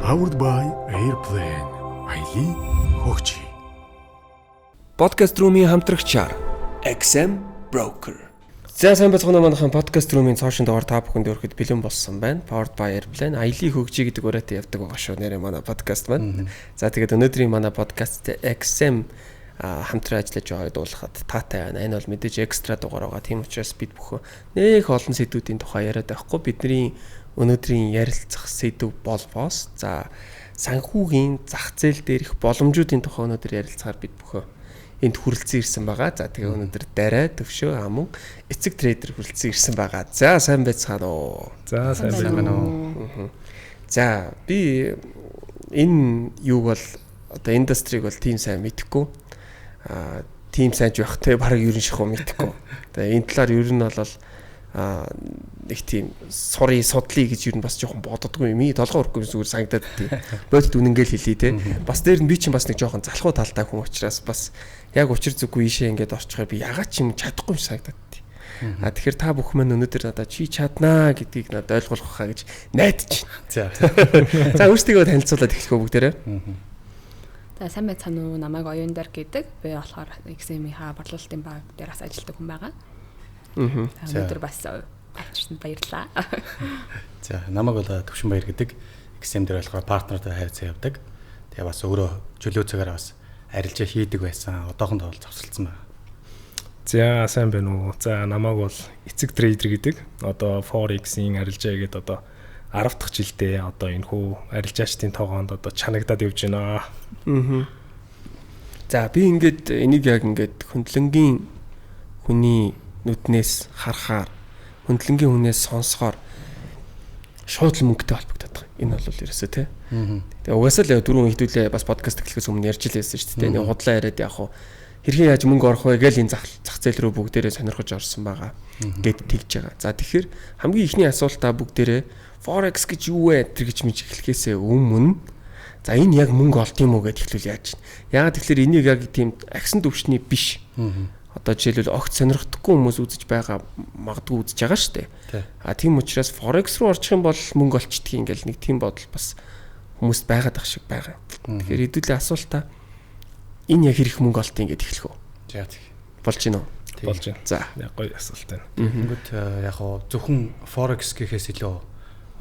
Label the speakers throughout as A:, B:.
A: Powered by Airplane. Аялын хөгжи.
B: Podcast Room-ийн хамтрагчаар XM Broker. За, сайн байцгаана уу, манайхан. Podcast Room-ийн цоошин дугаар та бүхэнд өргөхөд бэлэн болсон байна. Powered by Airplane, аялын хөгжи гэдэг уриатай явдаг байгаа шүү. Нэрээ манай подкаст маань. За, тэгээд өнөөдрийн манай подкаст XM хамтран ажиллаж байгааг дуулахад таатай байна. Энэ бол мэдээж extra дугаар байгаа. Тийм учраас бид бүхэн нэг олон сэдвүүдийн тухай яриад байхгүй. Бидний өнөөдрийн ярилцах сэдв бол бос. За, санхүүгийн зах зээл дээрх боломжуудын тухай өнөөдөр ярилцахаар бид бүхэн энд хүрэлцэн ирсэн байгаа. За, тэгээ өнөөдөр Дараа, Төвшөө, Амун, эцэг trader хүрэлцэн ирсэн байгаа. За, сайн байцгаана уу?
C: За, сайн
D: байна уу?
B: За, би энэ юуг бол одоо industry-г бол тийм сайн мэдэхгүй. Тийм сайн ч байх те, бараг ер нь шахуу мэдэхгүй. Тэгээ энэ талаар ер нь бол нэг тийм сурыг судлаа гэж ер нь бас жоохон боддоггүй юм. Толгой өрөхгүй, зүгээр санагдаад тий. Бодит үнэнгээл хэлье те. Бас дээр нь би чинь бас нэг жоохон залхуу талтай хүн учраас бас яг учир зүггүй ийшээ ингээд орчихоор би ягаад ч юм чадахгүй юм санагдаад тий. А тэгэхээр та бүхэн маань өнөөдөр надад чи чаднаа гэдгийг надад ойлгуулах хаа гэж найдаж байна.
C: За.
B: За, өөрсдийгөө танилцуулаад эхлэх үү бүгдээрээ.
D: За, сайн байцгаана уу? Намайг Оюундар гэдэг. Би болохоор XM-ийн борлуулалтын баг дээр бас ажилладаг хүн байгаа. Өнөөдөр бас авчирсанд баярлалаа.
C: За, намайг бол Төвшин Баяр гэдэг. XM дээр болохоор partner тай харьцаа явдаг. Тэгээ бас өөрөө чөлөө цагаараа бас арилжаа хийдэг байсан. Одоохондоо бол завсарласан байна.
E: За, сайн байна уу? За, намайг бол эцэг trader гэдэг. Одоо Forex-ийн арилжаа гэдэг одоо 10 дахь жилдээ одоо энэ хүү арилжаачдын тоогоонд одоо чанагдаад явж байна.
B: Аа. За, би ингээд энийг яг ингээд хөндлөнгийн хүний нүднээс харахаар, хөндлөнгийн хүнээс сонсохоор шууд л мөнгөтэй холбогдоод байгаа. Энэ бол ерөөсөө тий. Тэгээ угаасаа л дөрөв хэдүүлээ бас подкаст эхлэхээс өмнө ярьж л байсан шүү дээ. Нэг худлаа яриад яг хуу хэрхэн яаж мөнгө орох вэ гээл энэ зах зээл рүү бүгдээрээ сонирхож орсон байгаа гэд тэгж байгаа. За, тэгэхээр хамгийн эхний асуултаа бүгдээрээ Forex гэж юу вэ тэр гэж мэж эхлэхээсээ өмнө, за, энэ яг мөнгө олд юм уу гэд эхлүүл яаж байна. Яагаад тэгэхээр энийг яг тийм агсан төвшний биш. Одоо жишээлбэл огт сонирхдаггүй хүмүүс үзэж байгаа, магадгүй үзэж байгаа шүү дээ. А тийм учраас Forex руу орчих юм бол мөнгө олчдгийг ингээл нэг тийм бодол бас хүмүүст байгаад ах шиг байгаа. Тэгэхээр хэдүүлээ асуултаа энэ яг хэрэг мөнгө олтын гэд эхлэх үү?
C: За, тэг.
B: Болж гинөө?
E: Болж байна.
B: За.
E: Яг гоё асуулт байна.
C: Тэнгүүд яг хоо зөвхөн Forex гэхээс илүү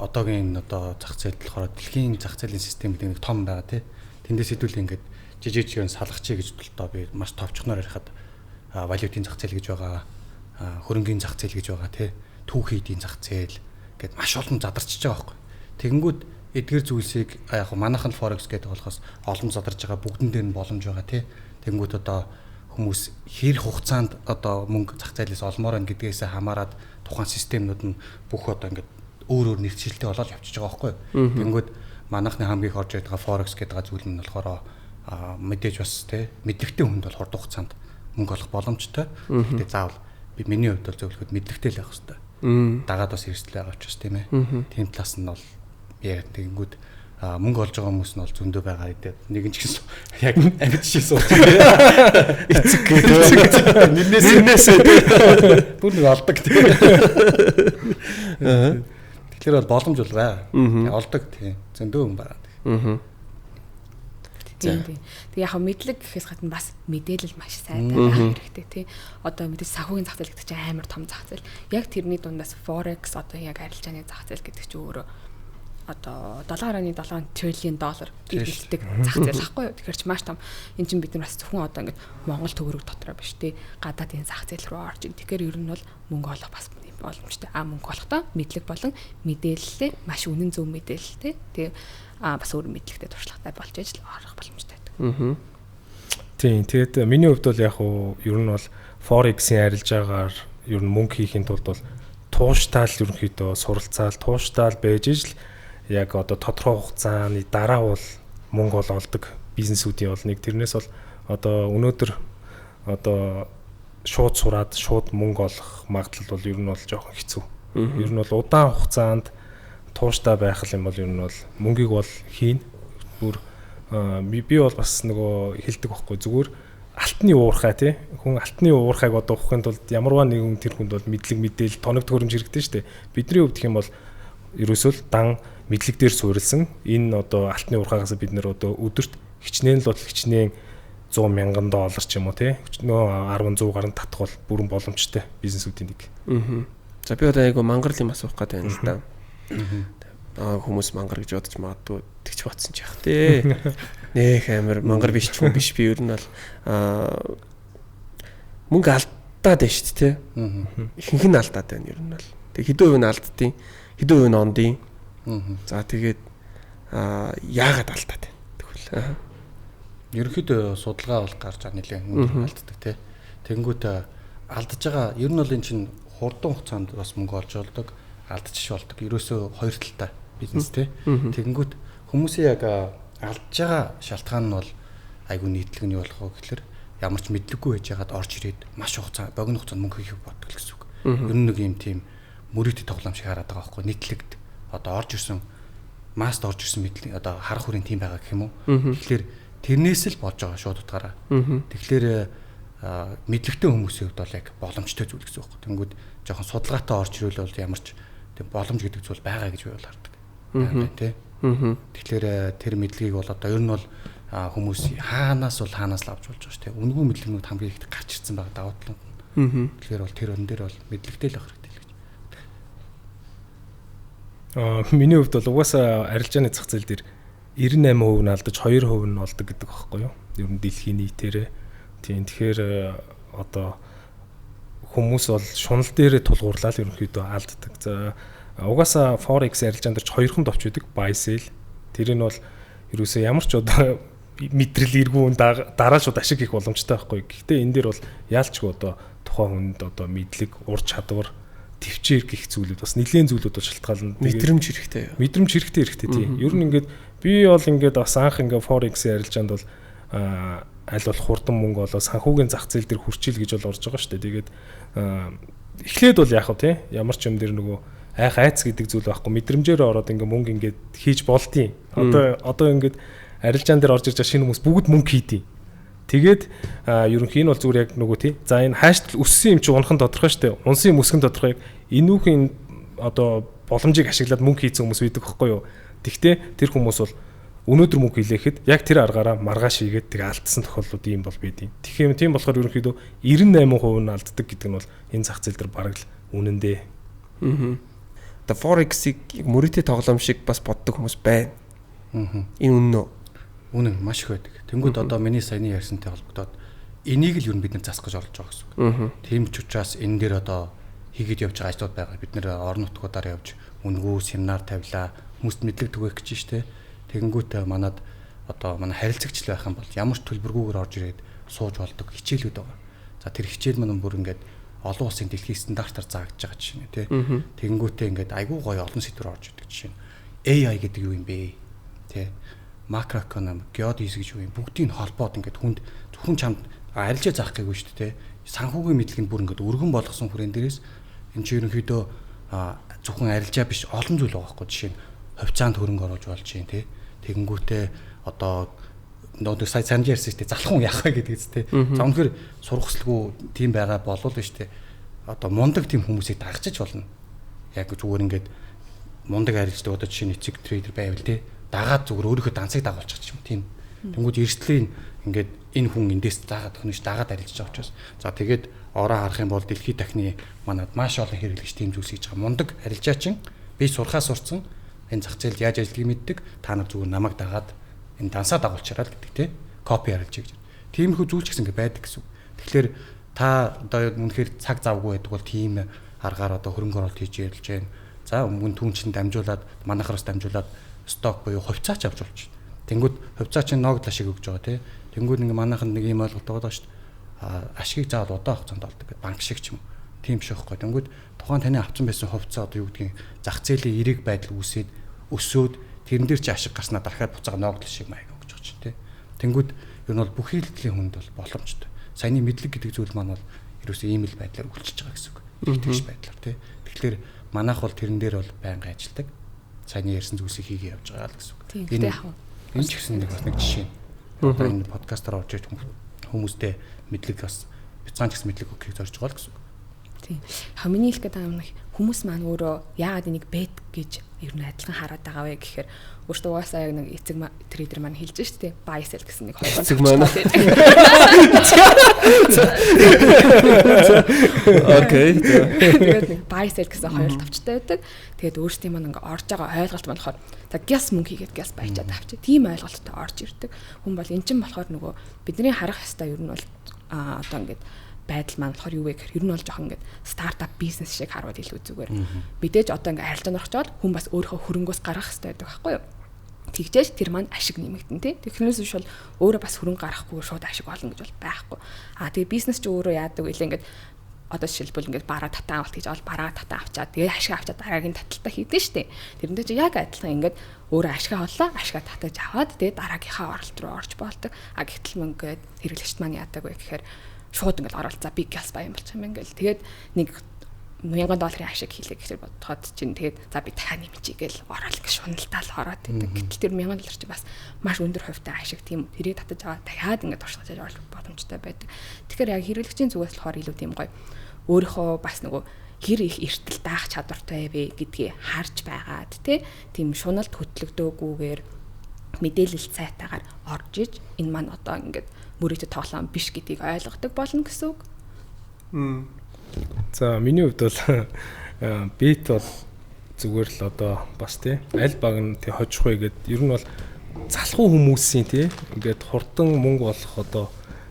C: одоогийн одоо зах зээл болохоор дэлхийн зах зээлийн систем гэдэг нэг том байгаа тий. Тэндээс хэдүүл ингээд жижиг жижигэн салгачий гэж болтоо би маш товчхоноор ярихад валютын зах зээл гэж байгаа, хөрөнгийн зах зээл гэж байгаа тий, түүхий эдийн зах зээл гэд маш олон задарчиж байгаа байхгүй. Тэгэнгүүт эдгэр зүйлсийг яг манайхан Forex гэдэг болохоос олон задарж байгаа, бүгдэн дээр нь боломж байгаа тий. Тэгэнгүүт одоо хүмүүс хэр хугацаанд одоо мөнгө зах зээлээс олмоор байна гэдгээсээ хамаарат тухайн системнүүд нь бүх одоо ингээд өөр өөр нэрчилтэй болоод явчихж байгаа байхгүй. Тэгэнгүүт манайхны хамгийн их орж байгаа Forex гэдэг зүйл нь болохоор мэдээж бас тий мэдлэгтэй хүнд бол хурд хугацаанд мөнгө олох боломжтой. Гэхдээ заавал би миний хувьд бол зөвлөхөд мэдлэгтэй л байх хэрэгтэй. Дагаад бас эрсдэл байгаа учраас тийм ээ. Тийм талаас нь бол яг тэгэнгүүт мөнгө олж байгаа хүмүүс нь бол зөндөө байгаа гэдэг. Нэг нь ч гэсэн яг амьд жишээ сууж байна.
B: Эцэг гэдэг.
C: Нэрнээсээ бүр нэг олдог тийм. Тэгэхээр бол боломж бол байгаа. Олдог тийм. Зөндөө хүн байгаа.
B: Аа.
D: Тийм. Тэгээ яг мэдлэг гэхээс гадна бас мэдээлэл маш сайтай байх хэрэгтэй тий. Одоо мэдээж санхүүгийн зах зээл гэдэг чинь амар том зах зээл. Яг тэрний дундаас Forex одоо яг арилжааны зах зээл гэдэг чинь өөрөө одоо 7.7 trillion доллар эргэлддэг зах зээл ахгүй юу. Тэгэхээр чи маш том. Энэ чинь бид нар бас зөвхөн одоо ингээд Монгол төгрөг дотроо биш тий. Гадаадын зах зээл рүү орж ин. Тэгэхээр ер нь бол мөнгө олох бас боломжтой. А мөнгө олохдоо мэдлэг болон мэдээлэлээ, маш үнэн зөв мэдээлэлтэй. Тэгээ бас өөр мэдлэгтэй, туршлагатай болж ижил орох боломжтой байдаг.
B: Аа.
E: Тийм. Тэгээд миний хувьд бол яг уу ер нь бол Forex-ийн арилжаагаар ер нь мөнгө хийхин тулд бол тууштай л ерөнхийдөө суралцаал, тууштай л байж ижил яг одоо тодорхой хугацааны дараа бол мөнгө бол олдог бизнесүүдийн бол нэг. Тэрнээс бол одоо өнөөдөр одоо шууд сураад шууд мөнгө олох магадлал бол ер нь бол жоохон хэцүү. Ер нь бол удаан хугацаанд тууштай байх юм бол ер нь бол мөнгийг бол хийн. Бүр би бол бас нөгөө хэлдэг байхгүй, зүгээр алтны уурхай тий. Хүн алтны уурхайг одоо ухахын тулд ямарваа нэгэн тэр хүнд бол мэдлэг, мэдээлэл, тоног төхөөрөмж хэрэгтэй шүү дээ. Бидний хувьд гэх юм бол Ерөөсөө л дан мэдлэг дээр суурилсан энэ одоо алтны уурхаагаас бид нэр одоо өдөрт хичнээн л бол хичнээн 100 мянган доллар ч юм уу тий нөө 10 100 гаруй татах бол бүрэн боломжтой бизнесүүдийн нэг.
B: За би одоо айгу мангар юм асуух гэдэг юм л да. Хүмүүс мангар гэж бодож магадгүй тэгч бодсон ч яах тий. Нэх амир мангар биш ч хүн биш би ер нь бол мөнгө алдаад байна шүү дээ тий. Ихэнх нь алдаад байна ер нь бол. Тэг хэдэн хувь нь алддیں۔ Хэдэн хувь нь ондیں۔ За тэгээд яагаад алдаад байна тэгвэл.
C: Ерөнхийдөө судалгаа бол гарч байгаа нэлээд мөнгө алддаг тий. Тэнгүүт алдаж байгаа ер нь бол эн чинь хурдан хугацаанд бас мөнгө олж болдог, алдчих болдог. Ерөөсөө хоёр талтай бизнес тий. Тэнгүүт хүмүүсийн яг алдж байгаа шалтгаан нь бол айгүй нийтлэг нь юу болох вэ гэхэлэр ямар ч мэдлэггүй байж байгаад орж ирээд маш хугацаа богино хугацаанд мөнгө хийх боддог л гэсэн үг. Ер нь нэг юм тийм мөрөөдө тоглоом шиг хараад байгаа байхгүй нийтлэгд одоо орж ирсэн маст орж ирсэн мэдлэг одоо харах хүрийн тийм байгаа гэх юм уу. Тэгэхээр тэрнээс л болж байгаа шууд утгаараа. Тэгэхээр мэдлэгтэй хүмүүсийн хувьд бол яг боломжтой зүйл гэсэн үг. Тэнгүүд жоохон судалгаатай орж ирвэл бол ямар ч тийм боломж гэдэг зүйл байгаа гэж би бол хардаг. Тий. Тэгэхээр тэр мэдлэгийг бол одоо ер нь бол хүмүүс хаанаас бол хаанаас л авч болж байгаа шүү дээ. Үнэгүй мэдлэгнүүд хамгийн их гарч ирсэн байгаа давуу тал нь. Тэгэхээр бол тэр өн дээр бол мэдлэгтэй л байх хэрэгтэй л гэж.
E: Миний хувьд бол угаасаа арилжааны зах зээл дээр 98% нь алдаж 2% нь олдог гэдэг байхгүй юу? Ер нь дэлхийн нийтээрээ. Тийм тэгэхээр одоо хүмүүс бол шунал дээрээ тулгуурлаа л ерөнхийдөө алддаг. За угаасаа forex арилжаан дээр ч хоёрхан товч байдаг buy sell. Тэр нь бол ерөөсөө ямар ч одоо мэдрэл эргүүн дараа шууд ашиг хийх боломжтой байхгүй. Гэхдээ энэ дээр бол яалчгүй одоо тухайн хүнд одоо мэдлэг, ур чадвар, төвчээр гих зүйлүүд бас нэлээд зүйлүүд бол шалтгаална.
B: Мэдрэмж хэрэгтэй юу?
E: Мэдрэмж хэрэгтэй хэрэгтэй тийм. Ер нь ингээд би бол ингээд бас анх ингээд forex арилжаанд бол аль болох хурдан мөнгө олоо санхүүгийн зах зээл дээр хүрчийл гэж бол орж байгаа шүү дээ. Тэгээд эхлээд бол яах вэ те? Ямар ч юм дээр нөгөө айх айц гэдэг зүйл байхгүй мэдрэмжээр ороод ингээд мөнгө ингээд хийж болдیں۔ Одоо ингээд арилжаан дээр орж ирж байгаа шинэ хүмүүс бүгд мөнгө хийдیں۔ Тэгээд ерөнхий нь бол зүгээр яг нөгөө тий. За энэ хайштал өссөн юм чи унах нь тодорхой шүү дээ. Унсан юм өсөх нь тодорхой. Яг энүүхийн одоо боломжийг ашиглаад мөнгө хийсэн хүмүүс байдаг байхгүй юу? Тэгтээ тэр хүмүүс бол өнөөдөр мөнгө хийлэхэд яг тэр аргаараа маргааш хийгээд тэгээ алдсан тохиолдлууд ийм бол байдیں۔ Тэгэхээр тийм болохоор ерөнхийдөө 98% нь алддаг гэдэг нь бол энэ зах зээл дээр бараг л үнэн дээ.
B: Одоо Forex-ийг мөрөөдийн тоглоом шиг бас боддог хүмүүс байна. Энэ үнэн үү?
C: Үнэн маш их байдаг. Тэнгүүд одоо миний саяны ярьсантай холбогдоод энийг л ер нь бид нар засах гэж оролдож байгаа гэсэн үг. Тийм ч учраас энэ дээр одоо хийгээд явж байгаа ажлууд байгаа. Бид нэр орон нутгуудаар явж үнэгүй семинар тавилаа, хүмүүст мэдлэг түгээх гэж штэ. Тэгэнгүүт манад одоо манай харилцагч л байх юм бол ямар ч төлбөргүйгээр орж ирээд сууж болдог хичээлүүд байгаа. За тэр хичээл маань бүр ингээд олон улсын дэлхийн стандартаар заагдж байгаа жишээ нэ тий. Тэгэнгүүтээ ингээд айгүй гоё олон сэдвэр орж идэг жишээ нь AI гэдэг юу юм бэ? Тий. Макроэкономик, геодез гэж юу юм бүгдийг холбоод ингээд хүнд зөвхөн чамд арилжаа заах гээгүй шүү дээ тий. Санхүүгийн мэдлэг нь бүр ингээд өргөн болгосон хүрэн дээрээс энэ чинь ерөнхийдөө зөвхөн арилжаа биш олон зүйл байгаа байхгүй жишээ нь хувьцаанд хөрөнгө оруулж болж чинь тий. Тэгэнгүүтээ одоо нөгөө сая санаж ярьсан шүү дээ залхуун яах вэ гэдэг зү тий. За үнэхээр сургацлгүй тийм байгаа болвол шүү дээ. Одоо мундаг тийм хүмүүсийг дагчиж болно. Яг зүгээр ингээд мундаг арилждаг одоо жишээ нь эцэг трейдер байвал тий. Дагаад зүгээр өөрийнхөө дансыг дагуулчих юм тийм. Тэнгүүд эрсдлийн ингээд энэ хүн эндээс заагаад өгнөш дагаад арилжиж байгаа учраас за тэгээд ороо харах юм бол дэлхийд дахны манад маш олон хэрэглэгч тийм зүйлс хийж байгаа. Мундаг арилжаачин би сурхаа сурцсан энэ зах зээлд яаж ажиллагийг мэддэг. Та нар зүгээр намайг дагаад энэ дансаа дагуулчаарай л гэдэг тий. Копи арилжаа гэж. Тиймэрхүү зүйл ч гэсэн ингэ байдаг гэсэн. Тэгэхээр та одоо үнэхээр цаг завгүй байдаг бол тийм аргаар одоо хөрөнгө оруулалт хийж ярилж байна. За өмнө түн чин дамжуулаад манайхараас дамжуулаад сток буюу хувьцаач авч болж байна. Тэнгүүд хувьцаа чинь ногдол ашиг өгж байгаа тий. Тэнгүүд ингээ манайханд нэг юм ойлголт байгаа шүү дээ. Ашигыг заавал удаан хугацаанд олдог гэдэг банк шиг ч юм. Тийм биш байхгүй. Тэнгүүд тухайн таны авсан байсан хувьцаа одоо юу гэдгийг зах зээлийн эерэг байдал үүсээд өсөөд тэрэн дээр чи ашиг гарснаа дахиад буцаага ногдол шиг маяг өгч байгаа чинь тий. Тэнгүүд ер нь бол бүхий л төрлийн хүнд бол боломжтой. Саяны мэдлэг гэдэг зүйл маань бол ерөөсөө ийм л байдлаар үлчиж байгаа гэсэн үг. Итгэж байдлаар тий. Тэгэхээр манайх бол тэрэн дээр бол байнга ажилладаг. Саяны ярьсан зүйлсийг хийгээ явж байгаа л гэсэн үг. Энэ ч гэсэн нэг бас нэг жишээ. Одоо энэ подкастаар орж ирж хүмүүстэй мэдлэг бас бяцхан ч гэсэн мэдлэг өгөхийг зорж байгаа л гэсэн үг.
D: Тийм. Миний хэлэх гэдэг юм хүмүүс маань өөрөө яагаад энийг бет гэж ер нь адилхан хараад байгаа вэ гэхээр өөртөө угаасаа яг нэг эцэг трейдер маань хэлж шүү дээ. Buy sell гэсэн нэг
B: хоёр эцэг маань. Окей.
D: Тэгээд нэг buy sell гэсэн хоёр товчтой байдаг. Тэгээд өөрсдийн маань ингээ орж байгаа ойлголт маань болохоор за гяс мөнгө хийгээд гяс баячаад авчих. Тийм ойлголттой орж ирдэг. Хүн бол эн чинь болохоор нөгөө бидний харах ёстой ер нь бол одоо ингээд байдал маань болохоор юу вэ гэхээр ер нь бол жоохон ингээд стартап бизнес шиг харуул илүү зүгээр. Мэдээж одоо ингээд арилжаанд орчоод хүн бас өөрийнхөө хөрөнгөөс гаргах хэрэгтэй байдаг байхгүй юу? Тэгжээж тэр маань ашиг нэмэгдэн тий. Тэгэхнээс биш бол өөрөө бас хөрөнгө гаргахгүй шууд ашиг олно гэж бол байхгүй. Аа тэгээ бизнес чи өөрөө яадаг вэ ингээд одоо жишээлбэл ингээд бараа татан авалт гэж ол бараа татан авчаад тэгээ ашиг авчаад дараагийн таталтаа хийдэж штэ. Тэрнтэй чи яг адилхан ингээд өөрөө ашиг авлаа, ашигаа татаж аваад тэгээ дараагийнхаа оролт руу орж болдог. А гэтэл мөнгө хэрэглэгчд маань яадаг вэ гэхээр шууд ингээд оролцоо би гяс баян болчих юм ингээл. Тэгээд нэг $1000 ашиг хийлээ гэхэр бодоход чинь тэгээд за би дахиад нэмчихье гээл ороод ингэ шуналтаал ороод байдаг. Гэтэл тэр $1000 чинь бас маш өндөр хувьтай ашиг тийм үү. Тэрийг татаж аваад дахиад ингэ туршлагаж оруулах боломжтой байдаг. Тэгэхээр яг хэрэглэгчийн зүгээс болохоор илүү тийм гоё өөрийнхөө бас нөгөө хэр их эртэл даах чадвартай вэ гэдгийг харж байгаад тийм шуналд хөтлөгдөөгүйгээр мэдээлэл цайтаагаар орж иж энэ маань одоо ингээд мөрөөдө тоглоом биш гэдгийг ойлгодог болно гэсэн үг.
E: За миний хувьд бол бит бол зүгээр л одоо бас тий аль баг нь тий хожих вэ гэд ер нь бол залхуу хүмүүсийн тий ингээд хурдан мөнгө олох одоо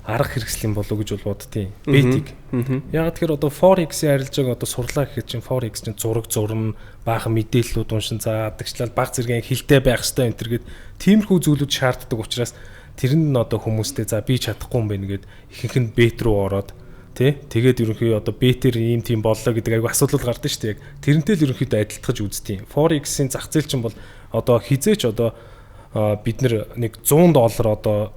E: арга хэрэгсэл юм болов уу гэж бол боддیں۔ Битийг. Яг тэгэхээр одоо Forex-ийн арилжааг одоо сурлаа гэхэд чинь Forex чинь зураг зурна, баахан мэдээллүүд уншин за адагчлал баг зэргийн хилтэй байх хэвээр энэ төр гэд тиймэрхүү зүйлүүд шаарддаг учраас тэр нь одоо хүмүүстэй за би чадахгүй юм байна гэд ихэнх нь бет рүү ороод тий тэгээд ерөнхий одоо бетэр ийм тийм боллоо гэдэг айгүй асуудал гардаг шүү дээ. Яг тэрнтэй л ерөнхийдөө адилтгаж үздэг. Forex-ийн зах зээл чинь бол одоо хизээч одоо бид нэг $100 одоо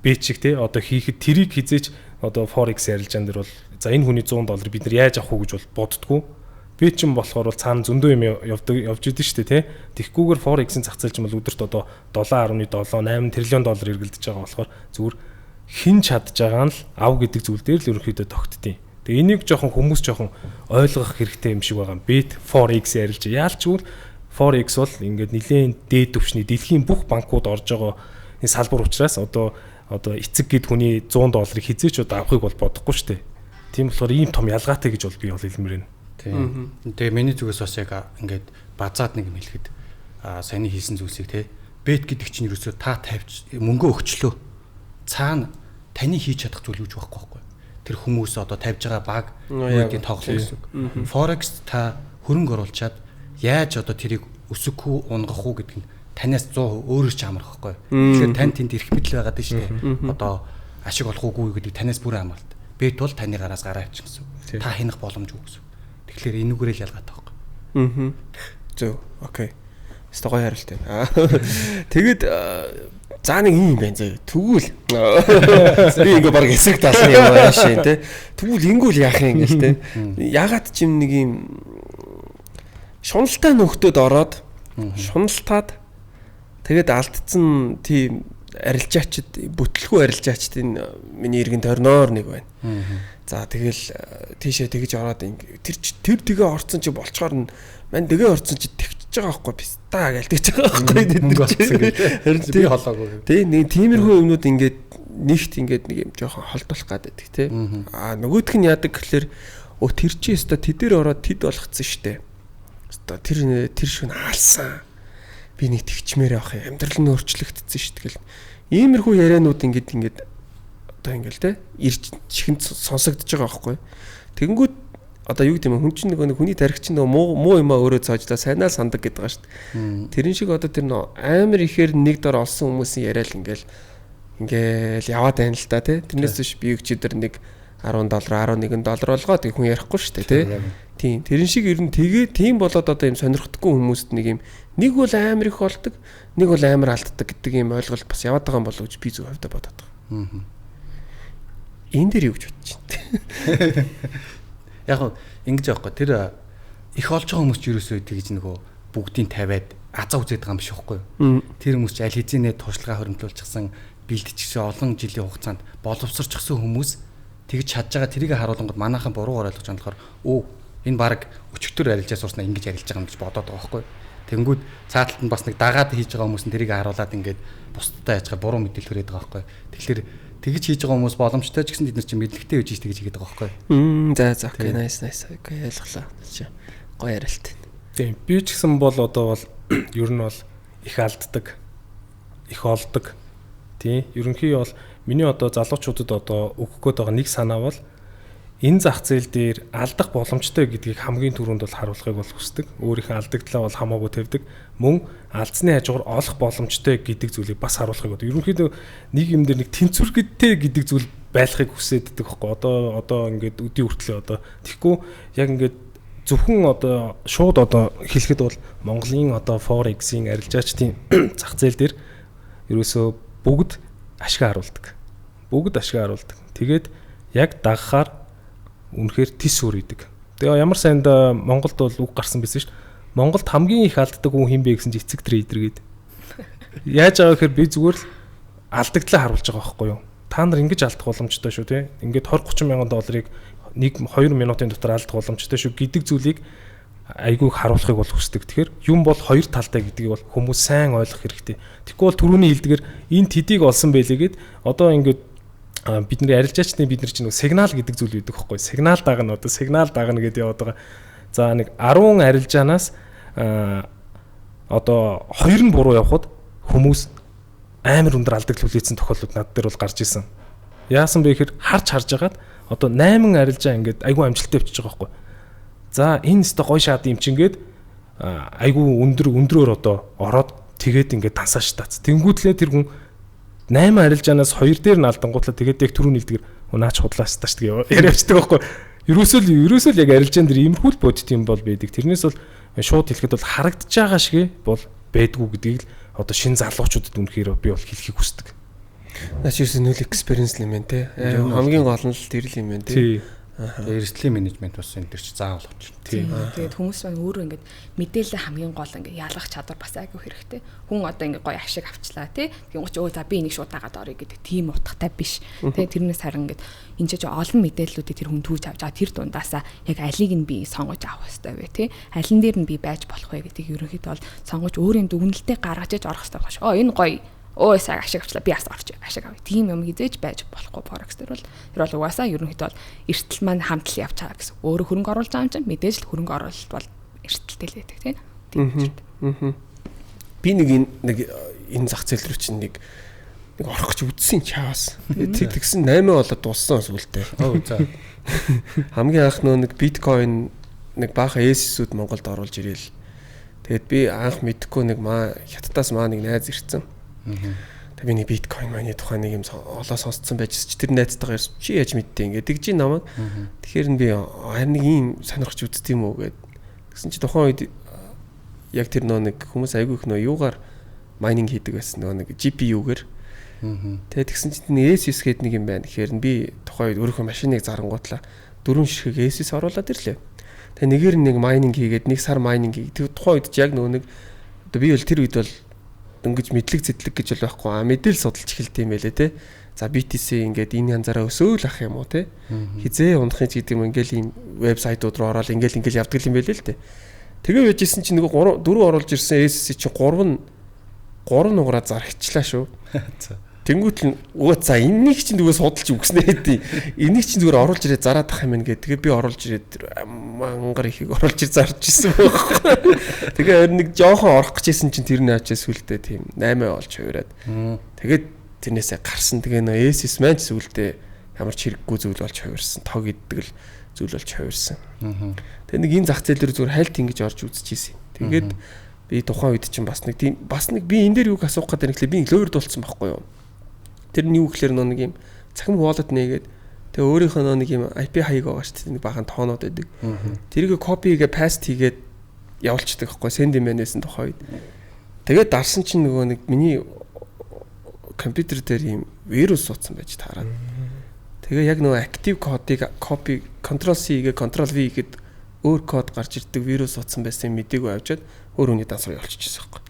E: бет шиг тий одоо хийхэд тэрийг хизээч одоо Forex арилжаан дээр бол за энэ хүний $100 бид нар яаж авах уу гэж бол боддгоо. Би ч юм болохоор бол цаана зөндөө юм явдаг явж идэв шүү дээ тий. Тэгхгүйгээр Forex-ийн зах зээл чинь бол өдөрт одоо 7.7 8 триллион доллар эргэлдэж байгаа болохоор зүгээр хэн чадж байгаа нь л ав гэдэг зүйл дээр л ерөнхийдөө тогтдیں۔ Тэгээ энийг жоохон хүмүүс жоохон ойлгох хэрэгтэй юм шиг байгаа. Бит Forex арилж яалчгүй Forex бол ингээд нэлээд дээд түвшний дэлхийн бүх банкуд орж байгаа энэ салбар учраас одоо эцэг гэд хүний $100 хизээч одоо авахыг бол бодохгүй шүү дээ. Тийм болохоор ийм том ялгаатай гэж бол би бол хэлмээр байна.
C: Тийм. Тэгээ миний зүгээс бас яг ингээд базаад нэг юм хэлэхэд саяны хийсэн зүйлсийг те бет гэдэг чинь ерөөсөө та тавьч мөнгө өгчлөө. Цаана таны хийж чадах зүйл юу ч байхгүй байхгүй. Тэр хүмүүс одоо тавьж байгаа баг үүдийн тоглоом гэсэн үг. Forex та хөрөнгө оруулчаад яаж одоо тэрийг өсөх үү, унгах уу гэдэг нь танаас 100% өөрөө ч амарх байхгүй. Тэгэхээр тань тэнд эрх мэдэл байгаад нь шүү дээ. Одоо ашиг олох уугүй гэдэг танаас бүр амарт. Бет бол таны гараас гараа авчих гэсэн үг. Та хянах боломжгүй гэсэн үг. Тэгэхээр энүүгээрээ л ялгаатай байхгүй.
B: Зөв. Окей. Өстө гоё хариулт байна. Тэгээд за нэг юм байна зөө. Тэгвэл би ингээ баг эсрэг талны юм аашаа те. Тэгвэл ингүүл яах юм ингээл те. Ягаад ч юм нэг юм шуналтай нөхдөд ороод шуналтаад тэгээд алдсан тийм арилжаачд бүтлгүй арилжаачд энэ миний иргэн тойрноор нэг байна. За тэгэл тийшээ тэгж ороод тэр тэгээ орцсон чи болчоор нь мань тэгээ орцсон чи тэгчихэж байгаа байхгүй писта гээл тэгж байгаа байхгүй
C: мөнгө олцсон гэдэг. Харин би холоогүй.
B: Тий нэг тиймэрхүү юмнууд ингээд нэгт ингээд нэг юм жоохон холдуулах гэдэг тий. Аа нөгөөх нь яадаг гэхэлэр өө тэр чи өстой тэд дээр ороод тэд болгоцсон штэ. Өстой тэр шүн хаалсан. Би нэг тэгчмээр явах юм. Амьдрал нь өөрчлөгдсөн шүү дээ. Тэгэл иймэрхүү ярианууд ингээд одоо ингээл те ирж чихэнд сонсогдож байгаа байхгүй. Тэгэнгүүт одоо юу гэдэг юм хүн чинь нөгөө хүний тарих чинь нөгөө муу юмаа өөрөө цоожлаа сайнаа сандаг гэдэг байгаа шүү дээ. Тэрэн шиг одоо тэр нөө амар ихээр нэг дор олсон хүмүүсийн яриа л ингээл яваад байна л та те. Тэрнээс биш би өчигдөр нэг $10 $11 болгоо тэг хүн ярихгүй шүү дээ те. Тийм. Тэрэн шиг ер нь тэгээ тийм болоод одоо юм сонирхдаггүй хүмүүст нэг юм нэг бол амар их болдог, нэг бол амар алддаг гэдэг юм ойлголт бас яваад байгаа юм болов уу гэж би зөв хувьдаа бодоод байгаа. Энэ дээр юу гэж бодож байна?
C: Яг нь ингэж яахгүй тэр их олж байгаа хүмүүс ч ерөөсөө тэгж нөгөө бүгдийг тавиад азаа үзээд байгаа юм биш байхгүй юу? Тэр хүмүүс ч аль хэзээ туршлагаа хоримтлуулчихсан, бэлтчихсэн олон жилийн хугацаанд боловсрчихсан хүмүүс Тэгж чадж байгаа тэрийг харуулангууд манайхан буруугаар ойлгож байгаа болохоор энэ баг өчигдөр арилжаа сурснаа ингэж арилж байгаа юм гэж бодоод байгаа байхгүй. Тэнгүүд цааталт нь бас нэг дагаад хийж байгаа хүмүүс нь тэрийг харуулад ингээд бусдад яаж байгаа буруу мэдээлэл хүрээд байгаа байхгүй. Тэгэхээр тэгж хийж байгаа хүмүүс боломжтой ч гэсэн бид нар чинь мэдлэгтэй байж тэгж хийгээд байгаа байхгүй.
B: За окей, nice. Окей, ойлголоо. Гоё яриалт.
E: Тийм, би ч гэсэн бол одоо бол ер нь бол их алддаг, их олдог. Тийм, ерөнхий бол миний одоо залуучуудад одоо өгөх гээд байгаа нэг санаа бол энэ зах зээл дээр алдах боломжтой гэдгийг хамгийн түрүүнд бол харуулахыг бол хүсдэг. Өөрийнхөө алдагдлаа бол хамаагүй тавьдаг. Мөн алдсны хажуугаар олох боломжтой гэдэг зүйлийг бас харуулахыг одоо ерөнхийдөө нэг юм дээр нэг тэнцвэртэй гэдэг зүйл байхыг хүсэддэг байхгүй. Одоо ингээд өдий хүртлээ одоо тэгэхгүй яг ингээд зөвхөн одоо шууд одоо хэлэхэд бол Монголын одоо Forex-ийн арилжаачдын зах зээл дээр ерөөсөө бүгд ашиг харуулдаг. Бүгд ашиг харуулдаг. Тэгээд яг дагахаар үнэхээр тис үр идэг. Тэгээ ямар сайнд Монголд бол үг гарсан байсан шүү дээ. Монголд хамгийн их алддаг хүн хэн бэ гэсэн чинь эцэг трейдер гээд. Яаж байгаа гэхээр би зүгээр л алдагдлаа харуулж байгаа байхгүй юу? Та нар ингэж алдах боломжтой шүү тий. Ингээд 20 30 мянган долларыг 1-2 минутын дотор алдах боломжтой шүү гэдэг зүйлийг айгүй харуулахыг бол хүсдэг. Тэгэхээр юм бол хоёр талтай гэдгийг бол хүмүүс сайн ойлгох хэрэгтэй. Тэгэхгүй бол түрүүний хэлдгээр энэ тэдийг олсон байлээ гэд одоо ингээд бидний арилжаачны бид нар чинь нэг сигнал гэдэг зүйл үүдэг байхгүй. Сигнал дагна одоо сигнал дагна гэдээ яваад байгаа. За нэг 10 арилжаанаас одоо 2 нь буруу явхад хүмүүс амар өндөр алдагдал хүлээсэн тохиолдлууд над дээр бол гарч исэн. Яасан бэ гэхээр харж хагаад одоо 8 арилжаа ингээд айгүй амжилттай явчихж байгаа байхгүй. За энэ өстой гой шаад юм чинь гээд айгүй өндрөөр одоо ороод тэгээд ингээд тансааш тац. Тэнгүүтлээ тэр хүн 8 арилжаанаас 2 дээр нь алдангуутлаа тэгээд яг түрүүний хэлдгэр наач худлаас тааш тэгээ яриа явчихдаг байхгүй. Ерөөсөө л яг арилжаан дээр иймэрхүү л бодит юм бол байдаг. Тэрнээс бол шууд хэлэхэд бол харагдаж байгаа шиг бол байдгүй гэдгийг л одоо шинэ залуучуудад үнэхээр би бол хэлхийг хүсдэг.
B: Наач ерөөсөө нөл experience юм байна те. Хамгийн гол нь л тэр л юм байна те.
C: Эрсдлийн менежмент бас энэ төр чи заавал авчих.
D: Тийм. Тэгээд хүмүүс маань өөрөө ингээд мэдээлэл хамгийн гол ингээд ялгах чадвар бас айгүй хэрэгтэй. Хүн одоо ингээд гоё ашиг авчлаа тий. Тэгэнгүүт чи өө за би энийг шууд дагаад орё гэдэг тийм утгатай биш. Тий, тэрнээс харин ингээд энэ ч олон мэдээллүүдийг тэр хүн түүж авч байгаа тэр дундаасаа яг алийг нь би сонгож авах хэрэгтэй вэ тий. Алин дээр нь би байж болох вэ гэдгийг ерөнхийдөө бол сонгож өөрийн дүгнэлтээ гаргаж иж орох хэрэгтэй байх шүү. Энэ гоё өө сайн ашиг авчлаа би бас орч ашиг авъя. Тийм юм хизээж байж болохгүй Forex дээр бол тэр бол угаасаа ерөнхийдөө бол эртэл маань хамт л явж байгаа гэсэн. Өөрөө хөрөнгө оруулж байгаа юм чинь мэдээж л хөрөнгө оруулалт бол эртэлтэй л байдаг тийм.
B: Би нэг энэ зах зээл рүү чинь нэг орох гэж үдсэн чаас. Тэгээд тэгсэн 8 болоод дууссан сүултээ.
C: За.
B: Хамгийн анх нөө нэг биткойн нэг баахан S-үүд Монголд оруулж ирээл. Тэгээд би анх мэдхгүй нэг хятадаас нэг найз ирсэн. Тэгээ би нэг биткойн маань тухай нэг юм олоо сонсцсон байж чи тэр найзтайгаа ярьсан чи яаж мэдтээ ингээд тэгж намайг. Тэгэхээр нь би харин нэг ийм сонирхож үздэг юм уу гэд. Тэгсэн чи тухайн үед яг тэр нөө нэг хүмүүс айгүй их нөө юугаар майнинг хийдэг байсан нөө нэг GPU-гээр. Тэгээ тэгсэн чи нэг S9 гээд нэг юм байна. Тэгэхээр нь би тухайн үед өөрийнхөө машиныг зарангуутлаа 4 ширхэг S9 оруулаад ирлээ. Тэгээ нэгээр нэг майнинг хийгээд нэг сар майнинг хийгээд тэр тухайн үед яг нөө нэг одоо би бол тэр үед бол дөнгөж мэдлэг зэдлэг гэж бол байхгүй. Мэдээлэл судалж эхэлт юм байлээ те. За BTC ингээд энэ янзаараа өсөөл ах юм уу те. Хизээ унахын ч гэдэг юм ингээл ийм вебсайтууд руу ороод ингээл явдаг юм байлээ л те. Тэгээ байжсэн чинь нөгөө 3 4 оруулж ирсэн SSC чинь 3 нугараа зарагчлаа шүү. Тэнгүүт л өө за энэнийг чинь зүгээр судалж үгснэ гэдэг. Энийг чинь зүгээр оруулж ирээд зараад ах юм байна гэдэг. Тэгээ би оруулж ирээд мангар ихийг оруулж ир зарж ирсэн байхгүй. Тэгээ харин нэг жоохон орох гэжсэн чинь тэр нь ачаа сүултээ тийм 8 болж хувираад. Тэгээд тэрнээсээ гарсан. Тэгээ нөө S9 маань ч сүултээ ямар ч хэрэггүй зүйл болж хувирсан. Тог иддэг л зүйл болж хувирсан. Тэгээ нэг энэ зах зээл дээр зүгээр хайлт ингэж орж үзчихсэн. Тэгээд би тухайн үед чинь бас нэг тийм бас нэг би энэ дээр юуг асуух гэдэг нь би лөөр дулцсан байхгүй юу? Тэр нь юу гэхээр нөө нэг юм цахим wallet нээгээд тэгээ өөрийнхөө нөө нэг юм IP хаяг байгаа шүү дээ, нэг бахан тоонууд байдаг. Тэрийг copy хийгээ paste хийгээд явуулчихдаг байхгүй send юм байна гэсэн тухай үед. Тэгээд дарсан чинь нөгөө нэг миний компьютер дээр юм вирус суудсан байж таарад. Тэгээ яг нөгөө active кодыг copy Ctrl C хийгээ Ctrl V хийгээд өөр код гарч ирдэг вирус суудсан байсан мдэггүй авчиад өөр хүний данс руу явуулчихсан байхгүй.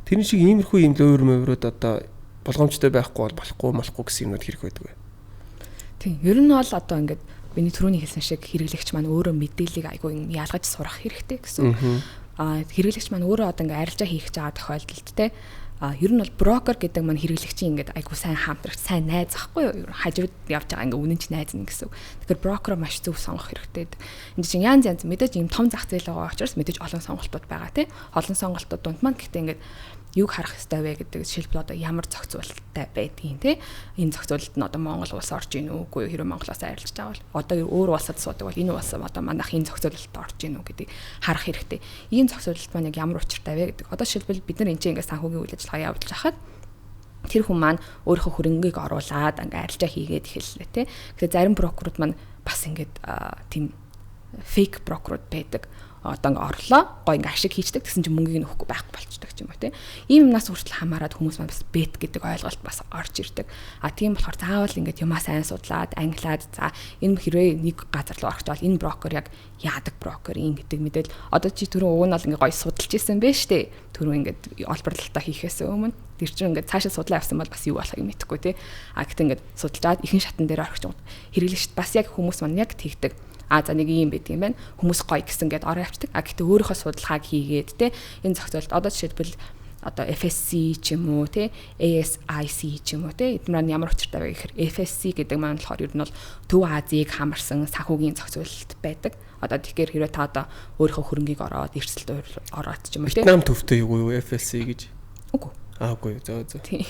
B: Тэрэн шиг иймэрхүү юм лөөр мөврөөд одоо болгоомжтой байхгүй бол болохгүй молохгүй гэсэн юмнууд хэрэг байдаг бай.
D: Тийм. Ер нь бол одоо ингээд миний түрүүний хэлсэн шиг хэрэглэгч маань өөрөө мэдээллийг айгүй ялгаж сурах хэрэгтэй гэсэн. Аа хэрэглэгч маань өөрөө одоо ингээд арилжаа хийх гэж байгаа тохиолдолд те ер нь бол брокер гэдэг маань хэрэглэгчийн ингээд айгүй сайн хамтрагч, сайн найз ахгүй юу? Хажууд явж байгаа ингээд үнэнч найз нь гэсэн үг. Тэгэхээр брокероо маш зөв сонгох хэрэгтэй. Энд чинь янз янз мэдээж ийм том зах зээл байгаа учраас мэдээж олон сонголтууд байгаа тий. Олон сонголтууд дунд маань гэхдээ ингээд юг харах ёстой вэ гэдэг жишээлбэл одоо ямар зохицуулалттай байдгийг тий. Энэ зохицуулалт нь одоо Монгол улс орж ийн үгүй юу? Хэрвээ Монголоос арилжж байгаа бол одоо өөр улсад суудаг бол энэ улс одоо манайх энэ зохицуулалтад орж ийн үү гэдгийг харах хэрэгтэй. Ийм зохицуулалт маань яг ямар учиртай вэ гэдэг. Одоо жишээлбэл бид нар энэ чинь ингээд санхүүгийн үйл ажиллагаа явуулж хахад тэр хүн маань өөрийнхөө хөрөнгийг оруулаад ингээд арилжаа хийгээд эхэллээ тий. Тэгэхээр зарим брокерууд маань бас ингээд тийм фейк брокерууд байдаг. Одоо ингээ орлоо гой ингээ ашиг хийчдэг гэсэн чинь мөнгийг нөхгүй байхгүй болчдөг ч юм уу тий. Ийм юмнаас хүртэл хамаарат хүмүүс маань бас бет гэдэг ойлголт бас орж ирдэг. А тийм болохоор заавал ингээд юмаа сайн судлаад англиад за энэ хэрвээ нэг газар руу орох бол энэ брокер яг яадаг брокер юм гэдэг мэдээл одоо чи түрүү уг нь бол ингээ гой судалж исэн байж тээ. Түрүү ингээд олборлолтоо хийхээс өмнө тэр чинь ингээд цаашаа судлаа явсан бол бас юу болохыг мэдэхгүй тий. А гэтээ ингээд судалжаад ихэнх шатан дээр орох чинь хэрэглэгчд бас яг хүмүүс маань яг тэгдэг. А за нэг юм байдаг юм байна. Хүмүүс гоё гэсэн гээд ороо явцдаг. А гэтээ өөрийнхөө судалгааг хийгээд те энэ зохицуулалт одоо жишээлбэл одоо FSC ч юм уу те ASIC ч юм уу те эдгээр маань ямар учиртай вэ гэхээр FSC гэдэг маань болохоор ер нь бол Төв Азийг хамарсан санхүүгийн зохицуулалт байдаг. Одоо тэгэхээр хэрвээ та одоо өөрийнхөө хөрөнгийг ороод эрсдэлд ороод ч юм уу те
B: Вьетнам төвтэй юу юу FSC гэж?
D: Үгүй.
B: Аа үгүй зөө зөө.
D: Тийм.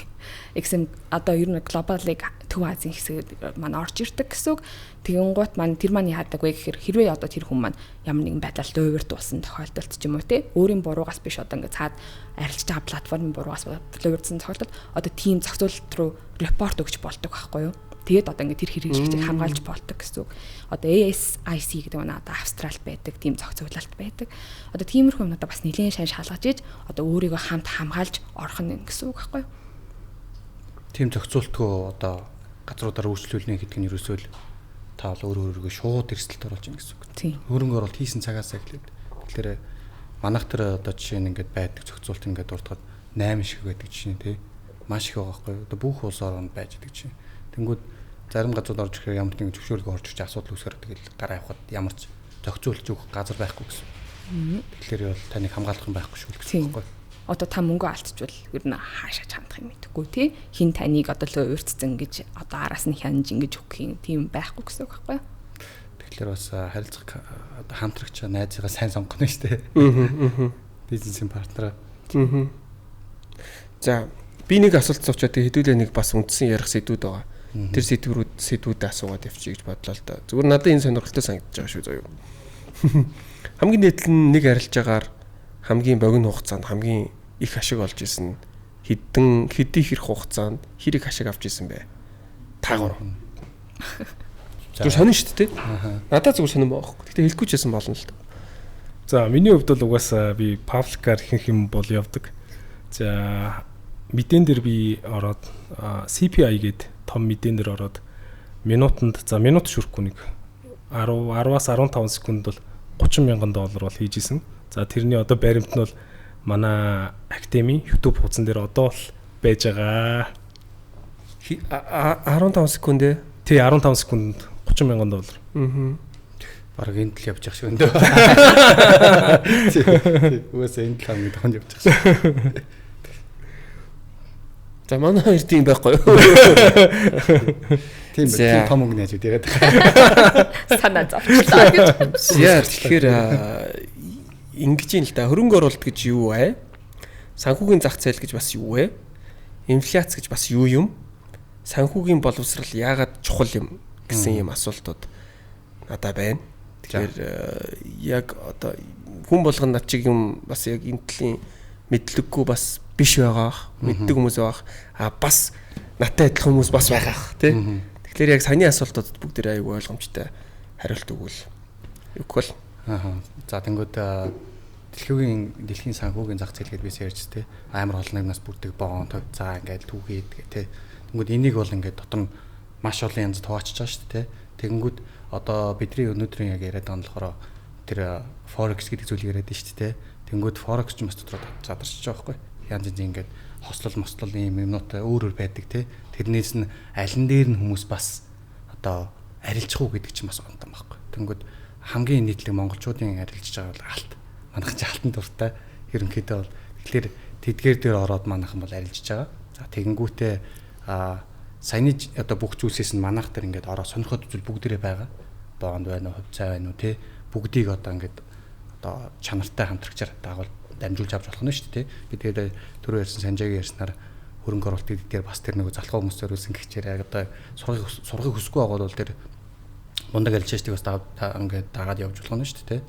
D: XM одоо ер нь глобалыг Төв Азийн хэсэг маань орж ирдэг гэсэн үг. Тэгэнгუут маань тэр маань яадаг вэ гэхээр хэрвээ одоо тэр хүн маань ямар нэгэн байдлаар луйвардуулсан тохиолдолд ч юм уу те өөрийн буруугаас биш одоо ингээд цаад арилжж байгаа платформын буруугаас луйвардсан тохиолдолд одоо тийм зохицуулалт руу репорт өгч болдог байхгүй юу? Тэгээд одоо ингээд тэр хэрэглэгчийг хамгаалж болдог гэсэн үг. Одоо ASIC гэдэг нь одоо Австралид байдаг тийм зохицуулалт байдаг. Одоо тиймэрхүү юмнуудаа бас нэлээд шан шалгаж иж одоо өөрийгөө хамт хамгаалж орох нь гэсэн үг байхгүй юу?
C: Тийм зохицуултгүй одоо газруудаар үйлчлүүлнэ гэдэг нь ерөөсөө л та бол өөр өөрийгөө шууд эрсдэлд оруулж ийн гэсэн үг. Хөрөнгө оруулалт хийсэн цагаас эхлээд. Тэгэхээр манайх тэр одоо жишээ нь ингээд байдаг зохицуулт ингээд дурдахад 8 шиг байдаг жишээ нь тий. Маш их байгаа байхгүй юу? Одоо бүх улс оронд байж байдаг жишээ. Тэнгүүд зарим газрууд орж ирэхээр ямар нэгэн зөвшөөрлгүй орж ирж асуудал үүсгэр тэгэл гараа явахад ямар ч зохицуулж өгөх газар байхгүй гэсэн. Тэгэхээр бол таныг хамгаалах юм байхгүй шүү гэсэн үг байхгүй юу?
D: Одоо та мөнгө алдчихвал ер нь хаашаа чандах юм мэдэхгүй тий. Хин таныг одоо л уурцсан гэж одоо араас нь хянаж ингэж өгөх юм тийм байхгүй гэсэн үг байхгүй юу?
C: Тэгэхээр бас харилцах одоо хамтрагч найзыгаа сайн сонгоно шүү дээ. Бизнесийн партнераа.
B: За би нэг асуулт асуучаа тэг хэдүүлээ нэг бас үндсэн ярих сэдвүүд байгаа. Тэр сэдвүүдээ асуугаад явчих гэж бодлоо л да. Зүгээр надад энэ сонирхолтой санагдаж байгаа шүү заяа. Хамгийн нийтлэл нь нэг арилжаагаар хамгийн богино хугацаанд хамгийн их ашиг олж исэн хэдэн хэдий хэрэг хугацаанд хэр их ашиг авч исэн бэ? Та гурав. Зүгээр сонин шүү дээ. Надад зүгээр сонин байгаа байхгүй. Гэтэ хэлэхгүй ч байсан болно л да.
E: За миний хувьд бол угаасаа би пабликаар ихэнх юм бол явдаг. За мэдэн дээр би ороод CPI гээд том мэдэн дээр ороод минутанд за минут шүрхгүй нэг 10-аас 15 секунд бол $30,000 бол хийж исэн. За тэрний одоо баримт нь бол манай академи YouTube хуудсан дээр одоо л байж байгаа.
B: 15 секунд ээ?
E: Тий 15 секундэд $30,000.
B: Аа.
C: Бараг энд л явж явах шиг өндөө. Угаасаа энд л хамгийн тонд явж явах шиг.
B: За манай хоёр тийм байхгүй юу?
C: Тийм тийм том өнгө нээж яриад байгаа.
D: Санаа зовчлаа гэж.
B: Яа тэгэхээр ингэж юм л да. Хөрөнгө оруулалт гэж юу вэ? Санхүүгийн зах зээл гэж бас юу вэ? Инфляц гэж бас юу юм? Санхүүгийн боловсрал яагаад чухал юм гэсэн юм асуултууд надад байна. Тэгэхээр яг одоо хүн болгон над чиг юм бас яг энэ төрлийн мэдлэггүй бас биш байгаах, мэддэг хүмүүс байгаах, а бас надтай адилхан хүмүүс бас байгаах тий. Тэгэхээр яг саяны асуултуудад бүгд аюул ойлгомжтой хариулт өгвөл юуг бол.
C: Аа. За тэнгууд дэлхийн санхүүгийн зах зээл гэдээ би ярьж тий. Амар олон юмнаас бүрдэг боон тавьцаа ингээд түүгээд гэ тий. Тэнгууд энийг бол ингээд дотор нь маш олон янз хуваачиж байгаа шүү дээ тий. Тэнгүүд одоо бидний өнөөдрийн яг яриад байгаа нь болохоор тэр forex гэдэг зүйлийг яриад байна шүү дээ тий. Тэнгүүд forex ч бас дотроо задарч байгаа байхгүй. Янз янз ингээд хослол мослол ийм юмнуудтай өөр өөр байдаг тий. Тэрнээс нь алин дээр нь хүмүүс бас одоо арилжих уу гэдэг чинь бас онтон байхгүй. Тэнгүүд хамгийн нийтлэг монголчуудын арилжж байгаа бол алт. Манайхан чи алтан дуртай. Ерөнхийдөө бол тэгэхээр тэдгээр дээр ороод манайхан бол арилжж байгаа. За тэгэнгүүтээ саяны одоо бүх зүйлсээс нь манайх дээр ингээд ороо сонирхоод зүйл бүгдээрээ байгаа. Бонд байна уу, хувьцаа байна уу те бүгдийг одоо ингээд одоо чанартай хамтрагчаар дагуул дамжуулж авч болох нь шүү дээ. Би тэгээд түрүү ярьсан Санжаагийн ярьснаар хөрөнгө оруулалт дээр бас тэр нэг залхуу хүмүүс зориулсан гिचээр яг одоо сургыг хүсэхгүй байгаа бол тэр мундаг альчаачдыг бас ингээд дагаад явж болох нь шүү дээ.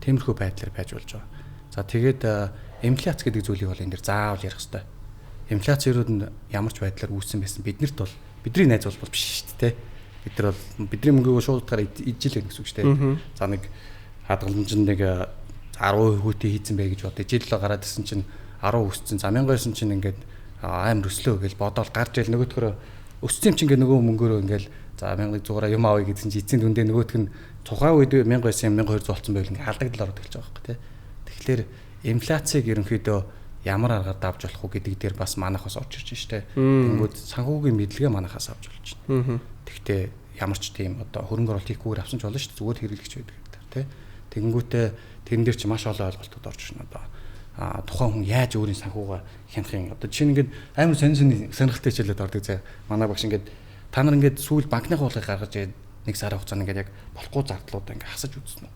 C: Тиймэрхүү байдлаар байж болж байгаа. За тэгээд инфляц гэдэг зүйлийг бол энэ дэр заавал ярих хэрэгтэй. Инфляц ерөөд нь ямар ч байдлаар үүссэн байсан биднэрт бол бидний найз бол биш шүү дээ. Бид нар бол бидний мөнгийг шууд утгаар ижил гэсэн үг шүү дээ. За нэг хадгаламж нь нэг 10% хүүтэй хийцэн бэ гэж бодъё. Жил гараад ирсэн чинь 10 өссөн. За 1009 чинь ингээд амар өслөө гэж бодоол гарч ил нөгөөдхөрөө өссөн юм чинь ингээд нөгөө мөнгөөрөө ингээд за 1100-аараа юм авъя гэсэн чинь эцсийн дүндээ нөгөөх нь тухайн үед 1009 юм 1200 болсон байвал ингээд алдагдал ороод эхэлж байгаа байхгүй тий. Тэгэхээр инфляцийг ерөнхийдөө ямар аргаар давж болох уу гэдэг дээр бас манайх бас орж ирж штэ. Тэнгүүд санхүүгийн мэдлэгээ манайхаас авч болж байна. Тэгтээ ямар ч тийм одоо хөрөнгө оруулалт хийхгүйгээр авсан ч болно шүү дээ. Зүгээр хэрэглэгч байдаг гэдэг тий. Тэгэнгүүтээ тэрэн дээр чи маш олон ойлголтууд орж ирнэ одоо. Тухайн хүн яаж өөрийн санхүүгаа хянах юм. Одоо жишээ нь ингээд амар сонин сонирхолтой хичээлүүд ордог зэ. Манай багш ингээд та нар ингээд сүүл банкны хуулийг гаргаж ирээд нэг сарын хугацаанд ингээд яг болохгүй зардлуудаа ингээд хасаж үзсэн үү?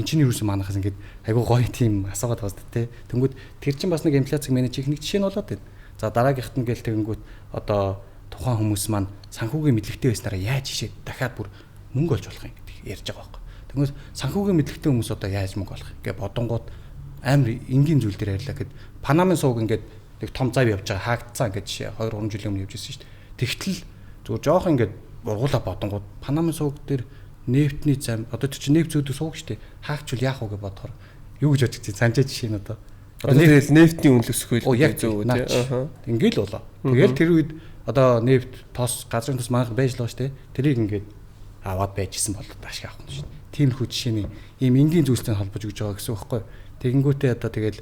C: Энд чинь юусэн манайхаас ингээд айгуу гоё тийм асуугаад байгаа зү тэ. Тэнгүүд тэр чинь бас нэг инфляцийг менеж хийх нэг жишээ нь болоод байна. За дараагийнхт нь гээл тэгэнгүүт одоо тухайн хүмүүс маань санхүүгийн мэдлэгтэй байснараа яаж жишээ дахиад бүр мөнгө олж болох юм гэдэг ярьж байгаа байхгүй. Тэнгүүд санхүүгийн мэдлэгтэй хүмүүс одоо яаж мөнгө олох юм гэ бодонгууд амар энгийн зүйл дээр ярьлаа гэхэд Панамын сууг ингээд нэг том зав явж байгаа хаагдцсан ингээд жишээ 2 3 жилийн өмнө явж ирсэн шүү дээ. Тэгтэл зүгээр жоох ингээд ургуулаа бодонгууд Панамын сууг дээр нефтний зам одоо тэр чинь нефт зөөдөг сууг шүү дээ. Хаагчвал яах вэ гэж бодохоор юу гэж бодож чинь санжаа жишээ нь одоо
B: тэгэл нефтний үнэ өсөх
C: үйл яг зөв тий. Ингээл болоо. Тэгэл тэр үед одоо нефт, тос, газрын тос манайх байж л байгаа шүү дээ. Тэрийг ингээд аваад байж исэн бол ашиг авах нь шүү дээ. Тиймэрхүү жишээний ийм энгийн зүйлстэй холбож өгж байгаа гэсэн үг байхгүй. Тэгэнгүүтээ одоо тэгэл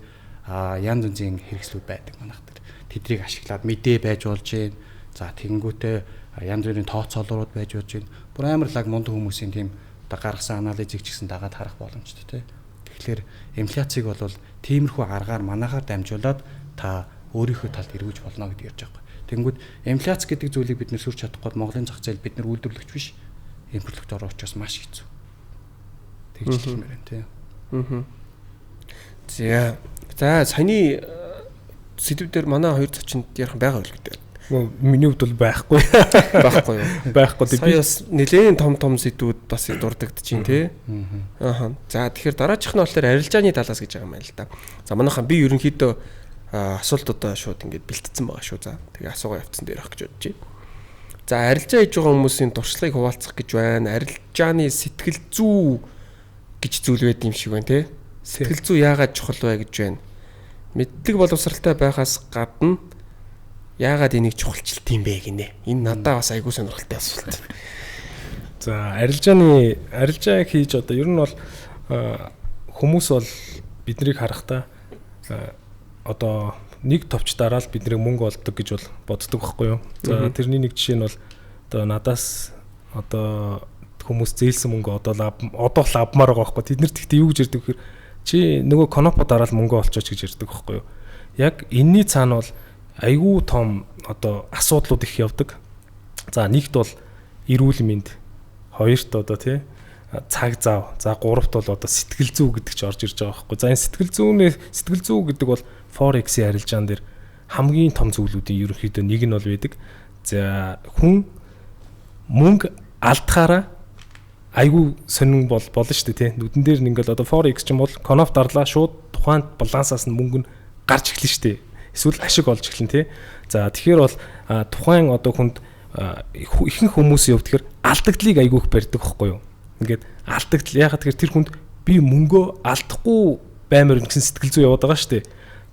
C: янз янзын хэрэгслүүд байдаг манайх тэр. Тэдрийг ашиглаад мэдээ байж болж гин. За тэгэнгүүтээ янз бүрийн тооцоолрууд байж болж гин. Бүр амар лаг мундаг хүмүүсийн тийм одоо гаргасан анализыг ч гэсэн дагаад харах боломжтой тий. Тэгэхээр инфляцийг бол тиймэрхүү аргаар манайхаар дамжуулаад та өөрийнхөө талд эргүүлж болно гэдээ ярьж байгаа байхгүй. Тэгэнгүүт инфляц гэдэг зүйлийг бид нэр сүрч чадахгүй Монголын зах зээл бид нар үйлдвэрлэгч биш импортлогч ороо учраас маш хэцүү. Тэгж хэлмээр байна тий.
B: За. За саяны сэдвүүдээр манай хоёр зочинд ярих байгаа үл гэдэг.
E: Миний хувьд бол байхгүй.
B: Байхгүй юу?
E: Байхгүй.
B: Сая бас нэлээд том сэдвүүд бас дурддагч чинь тий. Аа. За тэгэхээр дараачих нь болохоор арилжааны талаас гэж байгаа юм байна л да. За манайхан би ерөнхийдөө асуултуудаа шууд ингээд бэлтцсэн байгаа шүү. За тэгээ асуугаа явцсан дээр авах гэж бодож байна. За арилжаа хийж байгаа хүмүүсийн туршлагыг хуваалцах гэж байна. Арилжааны сэтгэл зүй гэж зүйл байд юм шиг байна тий. Сэтгэл зүй яагаад чухал вэ гэж байна. Мэдлэг боловсралтай байхаас гадна яагаад энийг чухалчилт юм бэ гинэ? Энэ надаа бас айгүй сонирхолтой асуулт.
E: За арилжаа хийж одоо ер нь бол хүмүүс бол биднийг харахтаа одоо нэг товч дараал бидний мөнгө олдог гэж бол боддог байхгүй юу? За тэрний нэг жишээ нь бол одоо надаас одоо хүмүүс зээлсэн мөнгө одоо л авмаар байгаа байхгүй. Тэд нар тэгтээ юу гэж ярьдаг вэхээр чи нөгөө конопо дараал мөнгө олчооч гэж ярьдаг байхгүй юу? Яг энэний цаана бол айгүй том одоо асуудлууд их явдаг. За нэгт бол эрүүл мэнд, хоёрт одоо тий цаг зав, за гуравт бол одоо сэтгэл зүй гэдэг чи орж ирж байгаа байхгүй. За энэ сэтгэл зүй гэдэг бол Forex-ийн арилжаан дээр хамгийн том зүйлүүдийн ерөнхийдөө нэг нь бол байдаг. За хүн мөнгө алдахаараа айгүй сонин болно шүү дээ тий. Нүдэн дээр нь ингээл одоо Forex ч юм бол коноп дарлаа шууд тухайн балансаас нь мөнгө нь гарч эхэлнэ шүү дээ. Эсвэл ашиг олж эхэлнэ тий. За тэгэхээр бол тухайн одоо хүнд ихэнх хүмүүсийн хувьд тэгэхээр алдагдлыг айгүй их барьдаг байхгүй юу? Ингээд алдагдал яагаад тэгэхээр тэр хүнд би мөнгөө алдахгүй баймар гэсэн сэтгэл зүй яваад байгаа шүү дээ.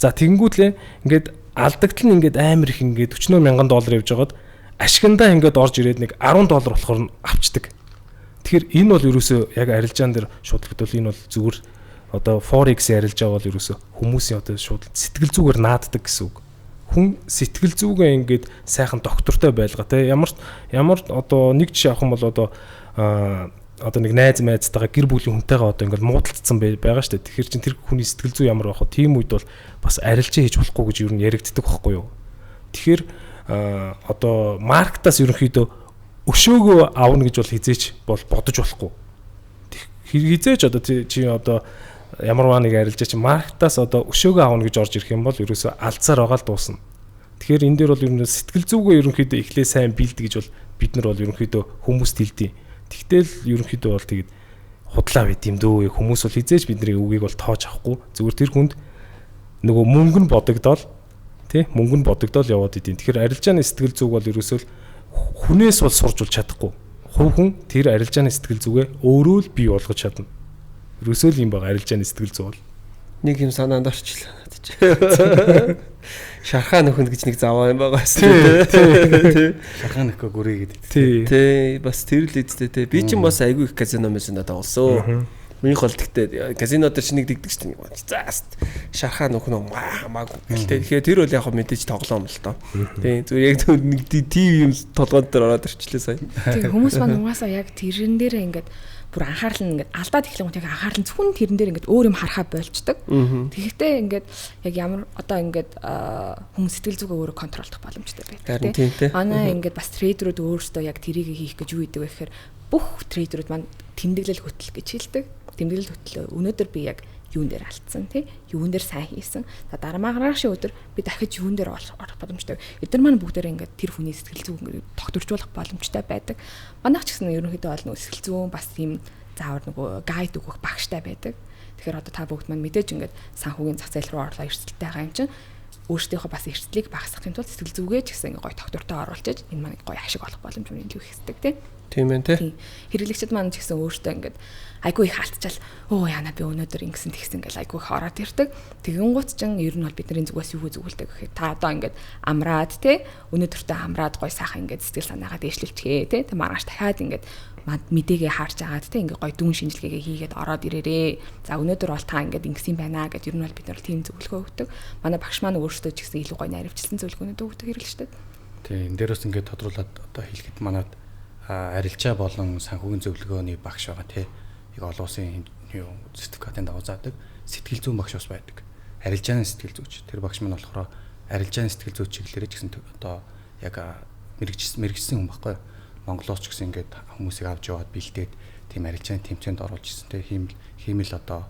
E: За тэгэнгүүтлээ ингээд алдагдал нь ингээд амар их ингээд $44,000 явж байгаад ашигандаа ингээд орж ирээд нэг $10 болохоор нь авчдаг. Тэгэхээр энэ бол ерөөсөө яг арилжаан дээр шууд хэлбэл энэ бол зүгээр одоо Forex-ийн арилжаа бол ерөөсөө хүмүүсийн одоо шууд сэтгэл зүгээр нааддаг гэсэн үг. Хүн сэтгэл зүгээ ингээд сайхан доктортой байлгаа те. Ямар ямар одоо нэг жишээ авах юм бол одоо нэг найз майзтайгаа гэр бүлийн хүнтэйгээ одоо ингээд муудалцсан байгаа шүү дээ. Тэгэхээр чин тэр хүний сэтгэл зүй ямар байх вэ? Тийм үед бол бас арилжаа хийж болохгүй гэж ер нь яригддаг байхгүй юу? Тэгэхээр одоо маркетаас ерөнхийдөө өшөөгөө авна гэж бол хизээч бол бодож болохгүй. Хизээч одоо чи одоо ямарваа нэг арилжаа чи маркетаас одоо өшөөгөө авна гэж орж ирэх юм бол ерөөсөө алдсаар байгаа л дуусна. Тэгэхээр энэ дээр бол ер нь сэтгэл зүгээ ерөнхийдөө эхлээ сайн бэлд гэж бол бид нар бол ерөнхийдөө хүмүүст хэлдэг. Тэгтэл ерөнхийдөө бол тэгэд худлаа байд юм дөө. Хүмүүс бол хизээч бидний үгийг бол тоож авахгүй. Зүгээр тэр хүнд нөгөө мөнгө нь бодогдоол тий мөнгө нь бодогдоол яваад идэв. Тэгэхээр арилжааны сэтгэл зүг бол ерөөсөө хүнээс бол сурж бол чадахгүй. Хувь хүн тэр арилжааны сэтгэл зүгээ өөрөө л бий болгож чадна. Ерөөсөө л юм байгаа арилжааны сэтгэл зүй бол.
B: Нэг юм санаанд орчлоо надад чи. Шархаа нөхөнд гэж нэг заваа юм байгаа шүү дээ.
C: Шархаа нөхөө гүрээ гэдэг.
B: Тий, бас тэр л үсттэй тий. Би чинь бас айгүй их казино мэсэн надад олсон. Минийх бол тэгтээ казино дээр чи нэг дэгдэг шүү дээ. Зааст шархаа нөхнө хамаагүй гэл тий. Тэгэхээр тэр бол яг мэдээж тоглоом л доо. Тий, зүгээр яг нэг тийм юм толгойн дээр ороод ирчлээ сая.
D: Тий, хүмүүс маань угаасаа яг тэрэн дээрээ ингээд бүр анхаарал нь ингээд алдаад эхлэнгүүт яг анхаарал нь зөвхөн тэрэн дээр ингээд өөр юм харахаа болчдөг. Тэгэхдээ ингээд яг ямар одоо ингээд хүмүүс сэтгэл зүгээ өөрөө контролдох боломжтой байдаг
B: тийм.
D: Манай ингээд бас трейдерүүд өөрсдөө яг тэрийг хийх гэж юу хийдэг вэ гэхээр бүх трейдерүүд маань тэмдэглэл хөтөл гэж хэлдэг. Тэмдэглэл хөтлөө өнөөдөр би яг юун дээр алдсан тий юун дээр сайн хийсэн. За дараагийн өдөр би дахиж юун дээр орох боломжтой. Эдгээр маань бүгдээрээ ингээд тэр хүний сэтгэл зүйн ингээд тогтворжуулах боломжтой байдаг. Манайх ч гэсэн ерөнхийдөө бол нөгөө сэтгэл зүйн бас тийм заавар нөгөө гайд өгөх багштай байдаг. Тэгэхээр одоо та бүгд маань мэдээж ингээд санхүүгийн зах зээл рүү орлоо эрсдэлтэй байгаа юм чинь өөрсдийнхөө бас эрсдлийг багасгахын тулд сэтгэл зүгээ ч гэсэн ингээд гой тогтвортой оруулж иж энэ маань гой ашиг олох боломж нь илүү ихсдэг тий.
B: Тийм ээ тий.
D: Хэрэглэгчид маань ч гэсэн өөртөө ингээд айгүй их алдчаал өө яана би өнөөдөр ингэсэн тэгсэн гэл айгүй их ороод ирдэг. Тэгэнгუთ ч ер нь бол бидний зүгээс юу зүгэлдэг гэхээр та одоо ингээд амраад тий өнөөдөртөө амраад гой сайхан ингээд сэтгэл санаагаа дээшлүүлчихээ тий. Тэг маргааш дахиад ингээд мэдээгээ харж агаад тий ингээд гой дүн шинжилгээгээ хийгээд ороод ирээрээ. За өнөөдөр бол та ингээд ингэсэн байна гэд ер нь бол бид нар тийм зөвлөгөө өгдөг. Манай багш маань өөрсдөө ч гэсэн илүү гой наривчлсан зөвлөгөөнүүд өгдөг хэрэглэгчдэд.
C: Тий энэ дээрээс ингээд тодруулаад одоо хэлэхэд манад арилжаа болон санхүүгийн зөвлөгөөний багш байгаа тий. Яг олон улсын юу сертификатын дагуу заадаг сэтгэл зүйн багш бас байдаг. Арилжааны сэтгэл зүйч. Тэр багш маань болохоор арилжааны сэтгэл зүйч чиглэлээр ч гэсэн одоо яг мэрэгжсэн хүн байхгүй юу? Монголоос ч гэсэн ингээд хүмүүсийг авч яваад бэлдээд тийм арилжааны тэмцээнд оруулж ирсэн тий. Хиймэл одоо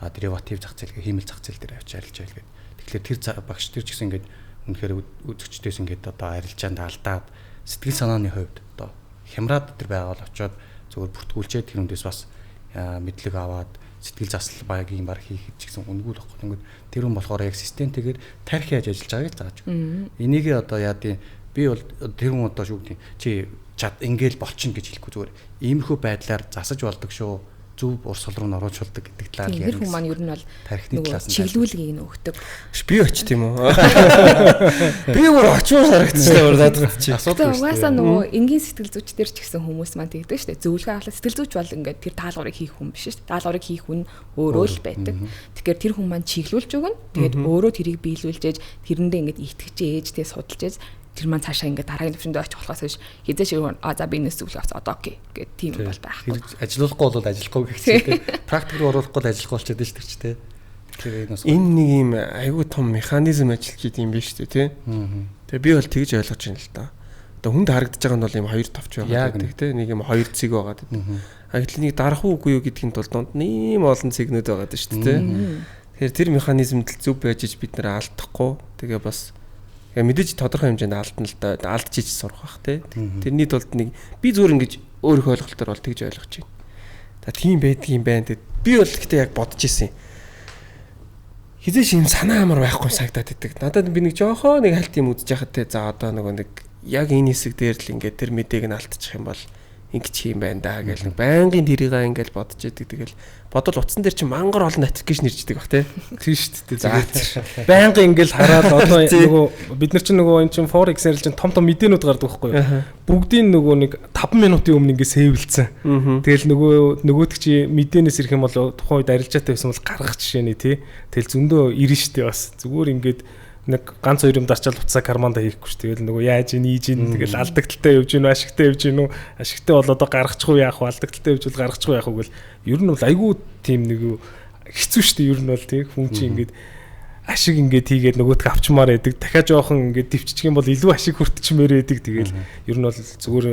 C: дериватив зах зээл гэх хиймэл зах зээл дээр авч арилжаа хийгээд. Тэгэхээр тэр багш тэр ч гэсэн ингээд үнэхээр үзэгчдээс ингээд одоо арилжаанд алдаад сэтгэл санааны хувьд одоо хямраад тэр байгаа бол очиод зүгээр бүртгүүлчээд тэр хүндээс бас мэдлэг аваад сэтгэл заслал багийн баг хийхэд ч гэсэн үнэгүй л байхгүй. Тэнгүүд тэр хүн болохоор яг системтэйгээр тарих яаж ажиллаж байгааг зааж өгнө. Энийг одоо яа гэв би бол тэр хүн одоо шүү гэдэг чи чад ингээл болчихно гэж хэлэхгүй зүгээр иймэрхүү байдлаар засаж болдог шүү. Зөв урсгал руу н оруулж болдог гэдэг талаар
D: ярина. Тэр хүн маань ер нь бол
C: тархины талаас
D: нь чиглүүлгийг нь өгдөг.
B: Би очт юм уу? Би бүр очмоор харагдчихлаа бүр надад
C: чи. Асуудал
D: шүү. Угаасаа нөгөө энгийн сэтгэл зүйч дээр ч гэсэн хүмүүс маань тэгдэг шүү дээ. Зөвлөгөө авлаа сэтгэл зүйч бол ингээд тэр даалгаврыг хийх хүн биш шүү дээ. Даалгаврыг хийх хүн өөрөө л байдаг. Тэгэхээр тэр хүн маань чиглүүлж өгнө. Тэгээд өөрөө тэрийг биелүүлж ээж тэрэндээ ингээд итгэж ээж тэгээ судалж ээж тэр маань цаашаа ингээд дараагийн төвшөндөө очих болохоос биш хизээш а за би энэс зөвлөгөө авсан одоо окей гэх тийм бол байхгүй.
C: Ажиллахгүй бол ажиллахгүй гэх чинь тий. Практик руу оруулахгүй л ажиллахгүй болчиход шүү дээ тий. Тэгэхээр
B: энэ бас энэ нэг юм айгүй том механизм ажиллаж идэм биш үү тий. Тэгээ би бол тэгж ойлгож байна л да. Одоо хүнд харагдаж байгаа нь бол юм хоёр товч байгаа гэдэг тий. Нэг юм хоёр цэг байгаа гэдэг. А гэтэл нэг дарах уугүй юу гэдгийн тулд дунд нэм олон цэгнүүд байгаа шүү дээ тий. Тэгэхээр тэр механизмд л зөв байж бид нэр алдахгүй. Тэгээ бас мэдээж тодорхой хэмжээнд алдна л да, алдчихж сурах бах тий. Тэрний тулд нэг би зүгээр ингэж өөрийнхөө ойлголтоор бол тэгж ойлгож байна. За тийм байдгийн байна. Тэгэд би бол гэхдээ яг бодож исэн. Хизээш юм санаа амар байхгүй санагдаад идэг. Надад би нэг жоохоо нэг хальт юм үзэж яхад те за одоо нөгөө нэг яг энэ хэсэг дээр л ингээд тэр мэдээг нь алдчих юм бол ингэж юм байна да гэл нэг байнгын тэрийг ингээл бодож идэг. Тэгэл бодвол утсан дээр чинь мангар олон notification ирждэг бах те.
E: Тийм шүү дээ. Тэгээд байнгын ингээл хараад одоо нөгөө бид нар чинь нөгөө эн чинь forex ярил чинь том том мэдээнүүд гардаг байхгүй юу? Бүгдийн нөгөө нэг 5 минутын өмнө ингээ сейвлцэн. Тэгэл нөгөөдөг чи мэдээнээс ирэх юм бол тухайн үед арилжаатай байсан бол гаргах жишээний тий. Тэгэл зөндөө ирнэ шүү дээ бас. Зүгээр ингээд Нэг ганц хоёр юм дарчаал уцаа карманда хийхгүй ш. Тэгэл нөгөө яаж ийн ийж ийн тэгэл алдагдaltaй явж гин үү, ашигтай явж гин үү, ашигтай бол одоо гаргачих уу яах вэ, алдагдaltaй явж бол гаргачих уу яах вэ гэл ер нь бол айгүй тийм нэг хэцүү шүү дээ. Ер нь бол тий хүн чинь ингээд ашиг ингээд хийгээд нөгөөтг авчмаар байдаг. Дахиад жоохон ингээд төвччих юм бол илүү ашиг хүртчмээр байдаг. Тэгэл ер нь бол зүгээр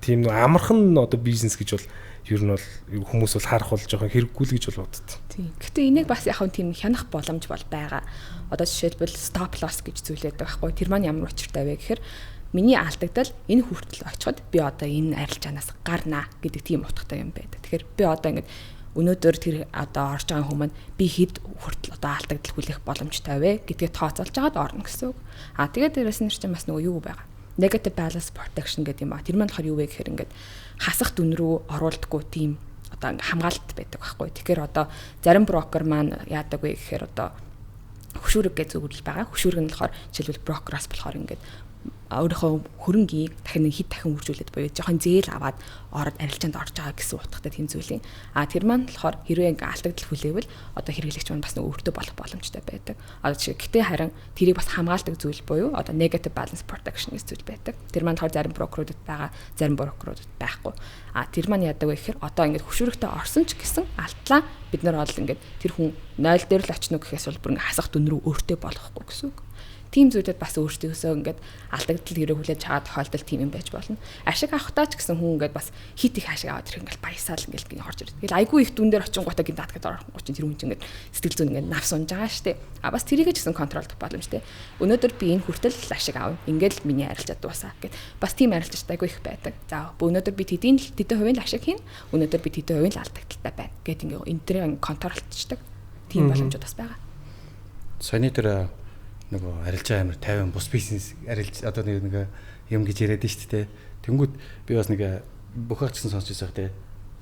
E: тийм нэг амархан одоо бизнес гэж бол ер нь бол хүмүүс бол харах бол жоохон хэрэггүй л гэж бол бодд.
D: Тийм. Гэтэ энийг бас яг нь тийм хянах боломж бол байгаа. Одоо жишээлбэл stop loss гэж зүйл байдаг байхгүй. Тэр маань ямар учиртай вэ гэхээр миний алдагдал энэ хүртэл очиход би одоо энэ арилжаанаас гарнаа гэдэг тийм утгатай юм байдаг. Тэгэхээр би одоо ингээд өнөөдөр тэр одоо орж байгаа хүмүүс би хэд хүртэл одоо алдагдал хүлээх боломжтой вэ гэдгээ тооцоолж байгаад орно гэсэн үг. А тэгээд дээрэс нь чинь бас нөгөө юу байгаа. Negative balance protection гэдэг юм ба. Тэр маань болохоор юу вэ гэхээр ингээд хасах дүн рүү оруулдаггүй тийм одоо ингээ хамгаалалт байдаг байхгүй. Тэгэхээр одоо зарим брокер маань яадаг вэ гэхээр одоо хөшүүрэг гэж зүйл байгаа. Хөшүүрэг нь болохоор жишээлбэл брокероос болохоор ингээд өөрийнхөө хөрөнгийг дахин нэг хэд дахин үржүүлээд буюу жоохон зээл аваад ороод арилжаанд орж байгаа гэсэн утгатай тийм зүйлийн. А тэр маань болохоор хэрвээ ингээ алдагдал хүлээвэл одоо хэрэглэгч маань бас нэг өөртөө болох боломжтой байдаг. Одоо жишээ гэтээ харин тэрийг бас хамгаалдаг зүйл буюу одоо negative balance protection гэж зүйл байдаг. Тэр маань болохоор зарим брокеруудад байгаа, зарим брокеруудад байхгүй. А тэр маань яадаг вэ гэхээр одоо ингээд хөшүүрэгтээ орсон ч гэсэн алтлаа бид нар бол ингээд тэр хүн 0 дээр л очно гэхээс бол бүр ингээ хасах дүн рүү өөртөө болохгүй гэсэн үг. Тийм зүйлүүд бас өөртөөсөө ингээд алдагдал хэрэг хүлээж байгаа тохиолдол тийм юм байж болно. Ашиг авахтаа ч гэсэн хүн ингээд бас хит их ашиг аваад ирэх ингээд баясаал ингээд орж ирдэг. Тэгэл айгүй их дүн дээр очингуудаа гин даатгаад орохгүй чинь тэр хүн чинь ингээд сэтгэл зүйн ингээд навс унж байгаа штэ. А бас тэрийг ч гэсэн контролдох боломжтой. Өнөөдөр би энэ хүртэл ашиг авна. Ингээд л миний арилжаа дуусаа гэд. Бас тийм арилжаач айгүй их байдаг. За өнөөдөр би тэдийн л тэдэн хувийн л ашиг хийнэ. Өнөөдөр би тэдэн хувийн л алдагдaltaй байна гэд ингээд энэ төрийн контролдчихдаг. Тийм боломжууд бас байгаа.
C: Саяны тэр нөгөө арилжаа амар 50 бус бизнес арилж одоо нэг юм гэж яриад нь шүү дээ. Тэнгүүд би бас нэг бүх агчсан сонсч байсан те.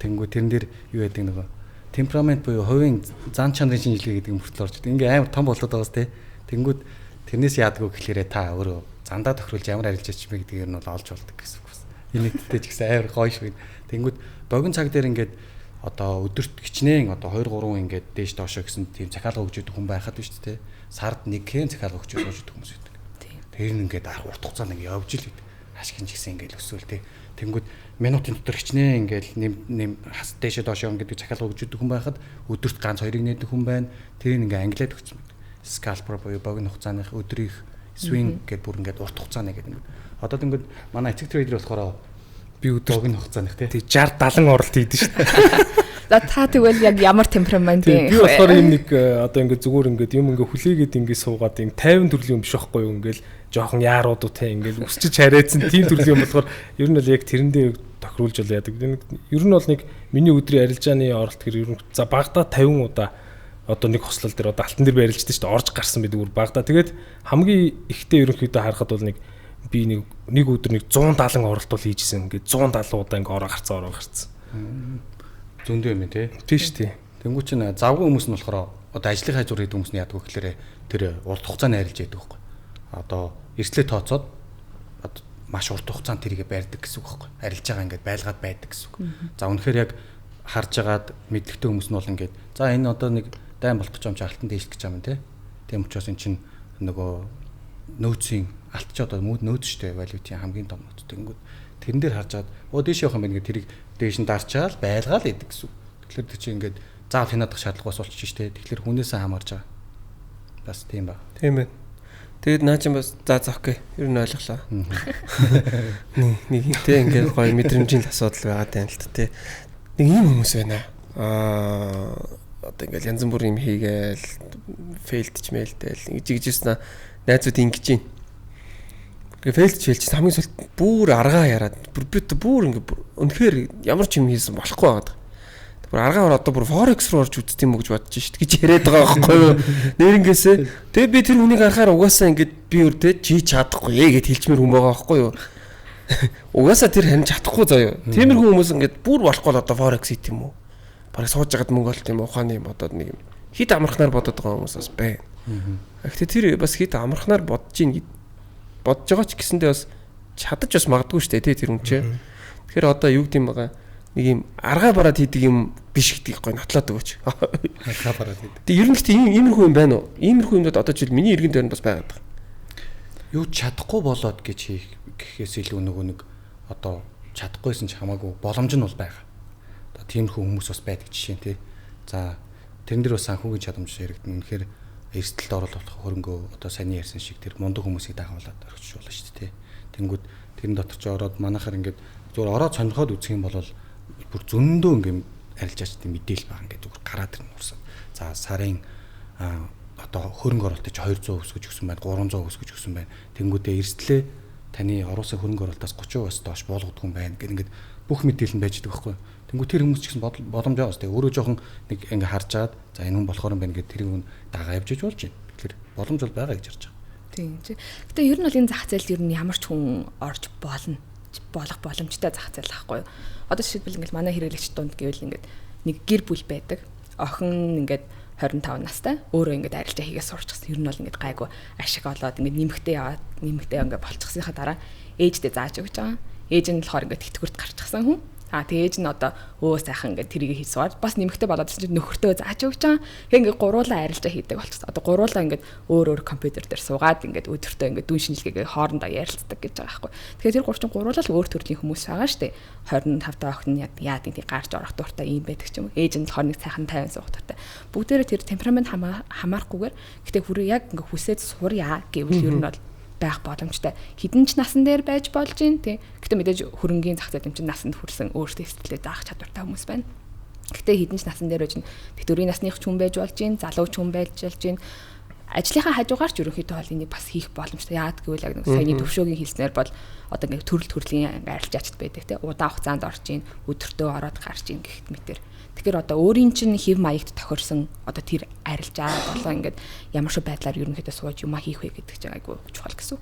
C: Тэнгүүд тэрэн дээр юу яадаг нөгөө темперамент буюу хувийн зан чанарын шинжилгээ гэдэг юм хүртэл орж идэг. Ингээ амар том болоод байгаас те. Тэнгүүд тэрнээс яадаг вэ гэхлээрээ та өөрөө зандаа тохируулж ямар арилжаач бэ гэдгээр нь бол олж болдог гэсэн үг бас. Энэ нийтдээ ч гэсэн амар гоё шүү. Тэнгүүд богино цаг дээр ингээд одоо өдөрт хичнээн одоо 2 3 ингээд дээш доошоо гэсэн тийм захиалга өгч идэг хүн байхад биш үү те. Сард нэг хэн захиалга өгч сууж идэг хүмүүс байдаг. Тэр нь ингээд арга урт хугацаанд ингээд явж ил гэдэг. Ашиг нь ч гэсэн ингээд өсөөл те. Тэнгүүд минутын дотор хичнээн ингээд нэм нэм хас дээшээ доошоо ингээд захиалга өгч идэг хүн байхад өдөрт ганц хоёрыг нээдэг хүн байна. Тэр нь ингээд англиад өгсөн байдаг. Scalper буюу богино хугацааных өдрийнх swing гэдэг бүр ингээд урт хугацааны гэдэг ингээд. Одоо тэнгүүд манай эцэг трейдер болохоор
E: би өдөр
C: богино хугацааных те.
E: Тэг 60 70 оролт хийдэж шүү дээ.
D: За та тэгвэл яг ямар темперамент юм
E: бэ? Би болохоор юм нэг одоо ингээд зүгээр ингээд юм ингээд хүлээгээд ингээд суугаад юм 50 төрлийн юм биш байхгүй юу ингээд жоохон яарууд уу те ингээд өсчиж харайцсан тийм төрлийн юм болохоор ер нь бол яг тэрэндээ тохируулж бол яадаг. Ер нь бол нэг миний өдрийн арилжааны оролт гэр ер нь за багадаа 50 удаа одоо нэг хослол дээр одоо алтан дээр би арилждаг шүү дээ орж гарсан байдаг бүр багадаа. Тэгээд хамгийн ихтэй ерөнхийдөө харахад бол нэг би нэг өдөр нэг 170 оролт бол хийжсэн. Ингээд 170 удаа ингээд ороо гарцсан.
C: Зөндөө юм тий.
E: Тийм шүү дээ.
C: Тэнгүү чинь завгүй хүмүүс нь болохоор одоо ажлын хажуур хийдэг хүмүүс нь яадаг вэ гэхээр тэр урт хугацаанд арилж яадаг байхгүй. Одоо эрслээ тооцоод одоо маш урт хугацаанд тэрийгэ барьдаг гэсэн үг байхгүй. Арилж байгаа ингээд байлгаад байдаг гэсэн үг. За үнэхээр яг харж агаад мэдлэгтэй хүмүүс нь бол ингээд за энэ одоо нэг дайн болох гэж юм чи алтан дээшлэх гэж юм тий. Тийм учраас эн чинь нөгөө нөөцийн алт ч одоо нөөц шүү дээ валютын хамгийн том нөөц. Тэнгүүд тэрэн дээр харж агаад өө дээш явах юм байна гэдэг тэрийг дээш нь дарчаал байлгаал идэг гэсэн. Тэгэхээр тэр чинь ингээд заавал хянаадах шаардлага бас болчих штэ. Тэгэхээр хүнээсээ хамаарж байгаа. Бас тийм ба.
B: Тийм байна. Тэгээд наа чинь бас за окей. Ер нь ойлголоо. Нэг тэ ингээд гоё мэдрэмжийн л асуудал байгаа тань л тэ. Нэг ийм хүмүүс байна. Одоо ингээд янз бүрийн юм хийгээл фейлдч мэлтэл ингэж игжсэн найзууд ингэж юм. Тэгээ фейлдч фейлдч хамгийн сүүлд бүр аргаа яраад бүр би бүр ингэ үнэхээр ямар ч юм хийсэн болохгүй байгаад. Бүр аргаа ороо одоо бүр форекс руу орж үздэг юм уу гэж бодож шít гэж яриад байгаа байхгүй юу. Нэрнгээсээ тэгээ би тэр хүнийг харахаар угаасаа ингэж би өөр те чи чадахгүй ээ гэд хэлчмээр хүн байгаа байхгүй юу. Угаасаа тэр харин чадахгүй заяа. Тиймэрхүү хүмүүс ингэж бүр болохгүй л одоо форекс хийх юм уу. Бараг сууж хагаад мөнгө олт юм ухааны юм бодоод нэг юм хит амархнаар бодод байгаа хүмүүс бас байна. Гэхдээ тэр бас хит амархнаар бодож ийн бодож байгаа ч гэсэндээ бас чадаж бас магадгүй шүү дээ тий тэр хүн чинь. Тэгэхээр одоо юу гэдэм байгаа нэг юм аргаа бараад хийдэг юм биш гэдгийг гоё нотлоод өгөөч.
C: Аргаа бараад хийдэг.
B: Тэг ер нь гэхдээ иймэрхүү юм байна уу? Иймэрхүү юмнууд одоо жишээл миний иргэн дээр нь бас байгаад байгаа.
C: Юу чадахгүй болоод гэж хийх гэхээс илүү нөгөө нэг одоо чадахгүйсэн ч хамаагүй боломж нь бол байгаа. Одоо тиймэрхүү хүмүүс бас байдаг жишээ нь тий. За тэрэн дээр бас санхүүгийн чадамж яригдана. Үнэхээр эрсдэлд оруулах хөрөнгөө одоо саяны ярьсан шиг тэр мундаг хүмүүсийг дагуулад орхиж болно шүү дээ тий. Тэнгүүд тэрэн дотор ч ороод манайхаар ингээд зүгээр ороод сонирхоод үзэх юм бол бүр зөндөө ингээд арилжаачдын мэдээлэл байгаа ингээд зүгээр гараад ирнэ урсаа. За сарын одоо хөрөнгө оруулалтыг 200 өсгөж өгсөн байна, 300 өсгөж өгсөн байна. Тэнгүүдээ эрсдлээ таны оруулсан хөрөнгө оруулалтаас 30%-аас доош буулгадаг юм байна гэх ингээд бүх мэдээлэл нь байж байгаа байхгүй. Тэнгүү тэр хүмүүс ч гэсэн боломж байгаа сте. Өөрөө жоохон нэг ингээ харж чаад за энэ хүн болохоор юм байна гэд тэрийг хүн дагаа явж иж болж байна. Тэгэхээр боломж бол байгаа гэж харж байгаа.
D: Тийм чи. Гэтэ ер нь бол энэ зах зээлд ер нь ямар ч хүн орж болно болох боломжтой зах зээл байхгүй юу? Одоо жишээлбэл ингээл манай хэрэглэгч дунд гэвэл ингээд нэг гэр бүл байдаг. Охин ингээд 25 настай өөрөө ингээд арилжаа хийгээ сурчихсан. Ер нь бол ингээд гайгүй ашиг олоод ингээд нэмэгтэй яваад нэмэгтэй ингээд болчихсныхаа дараа ээждээ зааж өгч байгаа. Ээж нь болохоор ингээд тэтгэврт гарчихсан хүн. А тэгээ ээж нь одоо өө сайхан ингээд тэрийг хийж суугаад бас нэмэгтэй болоод ирсэн чинь нөхөртөө зааж өгч байгаа. Тэгээ ингээд гуруулаа арилжаа хийдэг болчихсон. Одоо гуруулаа ингээд өөр өөр компьютер дээр суугаад ингээд өдөртөө ингээд дүн шинжилгээгээ хоорондоо ярилцдаг гэж байгаа байхгүй. Тэгэхээр тэр гур чинь гуруулаа л өөр төрлийн хүмүүс байгаа шүү дээ. 25 та охин нь яад нэг гарч орох дуртай юм байдаг ч юм уу. Ээж нь болохоор нэг сайхан 50 суух дуртай. Бүгдээрээ тэр темперамент хамаарахгүйгээр гэтээ хүрээ яг ингээд хүсээд сурья гэвэл ер нь бол байх боломжтой. Хідэн ч насан дээр байж болж гин тий. Гэтэ мэдээж хөрөнгийн зах зээл юм чинь насанд хүрсэн өөртөө сэтгэлээ заах чадвартай хүмүүс байна. Гэтэ хідэн ч насан дээр байж тэтгэврийн насных ч хүн байж болж гин, залуу ч хүн байж болж гин. Ажлынхаа хажуугаар ч ерөнхийдөө бол энийг бас хийх боломжтой. Яагаад гэвэл яг нэг саяны төвшөөгийн хэлснээр бол одоо ингээд төрөл төрлийн арилжаачд байдаг тий. Удаан хугацаанд орж гин, өдөртөө ороод гарч гин гэх мэтэр. Тэгэхээр одоо өөрийн чинь хэв маягт тохирсон одоо тэр арилжаа болоо ингээд ямар шиг байдлаар ерөнхийдөө сууж юма хийх вэ гэдэг чинь айгүй чухал гэсэн.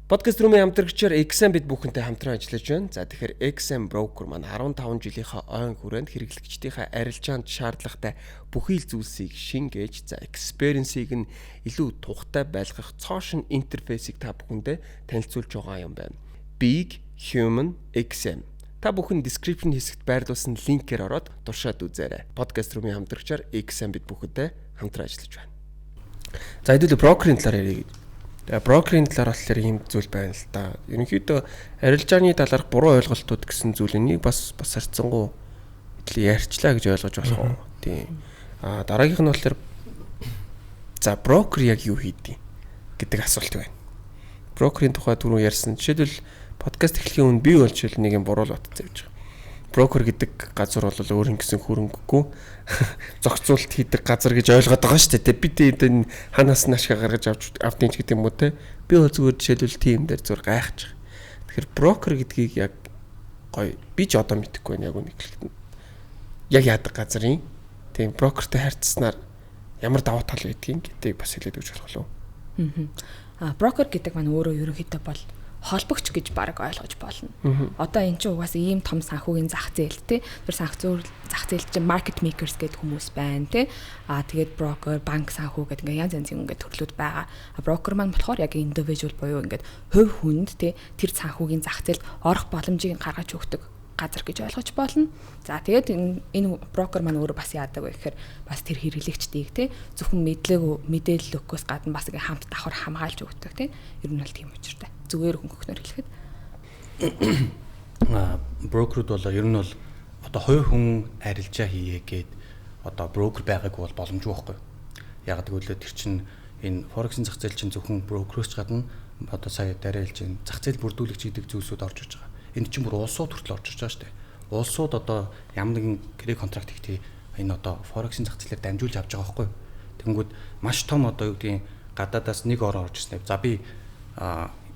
B: Подкаст рүүмийн хамтрагчаар XM бид бүхэнтэй хамтран ажиллаж байна. За тэгэхээр XM broker маань 15 жилийнхаа ойн хүрээнд хэрэглэгчдийнхээ арилжаанд шаардлагатай бүхий л зүйлсийг шингээж, за experience-ийг нь илүү тухтай байлгах цоошин интерфейсийг та бүхэндээ танилцуулж байгаа юм байна. Big Human XM. Та бүхэн description хэсэгт байрлуулсан линкээр ороод туршаад үзээрэй. Подкаст рүүмийн хамтрагчаар XM бид бүхэнтэй хамтран ажиллаж байна. За хэдүүлээ брокерийн талаар ярив. Тэгээ брокерийн талаар болохоор ийм зүйл байна л да. Ерөнхийдөө арилжааны талаарх буруу ойлголтууд гэсэн зүйл энийг бас харьцангуй ярьчлаа гэж ойлгож болох уу? Тийм. Аа дараагийнх нь болохоор за брокер яг юу хийдий гэдэг асуулт байна. Брокерийн тухай түрүү ярьсан. Жишээлбэл подкаст эхлэхийн өмнө би бол жишээл нэг юм буруу л батцсан гэж байгаа. Брокер гэдэг газар бол өөр ингэсэн хөрөнгөгүй зохицуулалт хийдэг газар гэж ойлгоод байгаа шүү дээ. Би тийм ханаас нь ашиг гаргаж авч авдیں ч гэдэг юм уу те. Би бол зүгээр жишээлбэл тийм дээр зүгээр гайхаж байгаа. Тэгэхээр брокер гэдгийг яг гоё би ч одоо мэдэхгүй байна яг үнэ хэлэхэд. Яг яадаг газрын тийм брокертэй харьцсанаар ямар давуу тал байдгийг гэдгийг бас хэлээд өгч болох уу?
D: Аа брокер гэдэг маань өөрөө ерөнхийдөө бол холбогч гэж баг ойлгож болно. Одоо эн чинь угаасаа ийм том санхүүгийн зах зээл тий. Тэр санхүү зах зээлд чинь market makers гэдэг хүмүүс байна тий. Аа тэгээд брокер, банк санхүү гэдэг ингээ янз янзын ингээ төрлүүд байгаа. Брокер маань болохоор яг individual буюу ингээд хувь хүнд тий тэр санхүүгийн зах зээлд орох боломжийг гаргаж өгдөг газар гэж ойлгож болно. За тэгээд энэ брокер маань өөрөө бас яадаг вэ гэхээр бас тэр хэрэглэгчдийг тий зөвхөн мэдээлэл өгөхөөс гадна бас ингээ хамт давхар хамгаалж өгдөг тий. Ер нь бол тийм учиртай. Зүгээр хөнгөхнөр хэлэхэд
C: брокерүүд бол ер нь бол одоо хувь хүн арилжаа хийе гээд одоо брокер байгаагүй бол боломжгүй байхгүй. Яг гэвэл тэр чинь энэ форексын зах зээл чинь зөвхөн брокерөөс ч гадна одоо сая дараа хэлж энэ зах зээл бүрдүүлэгч гэдэг зүйлсүүд орж иж байгаа. Энд чинь бүр улсууд хүртэл орж иж байгаа шүү дээ. Улсууд одоо ямар нэгэн гэрээ контракт хийхдээ энэ одоо форексын зах зээлээр дамжуулж авч байгаа байхгүй. Тэнгүүд маш том одоо юу гэдгийг гадаадаас нэг орон орж ирсэн. За би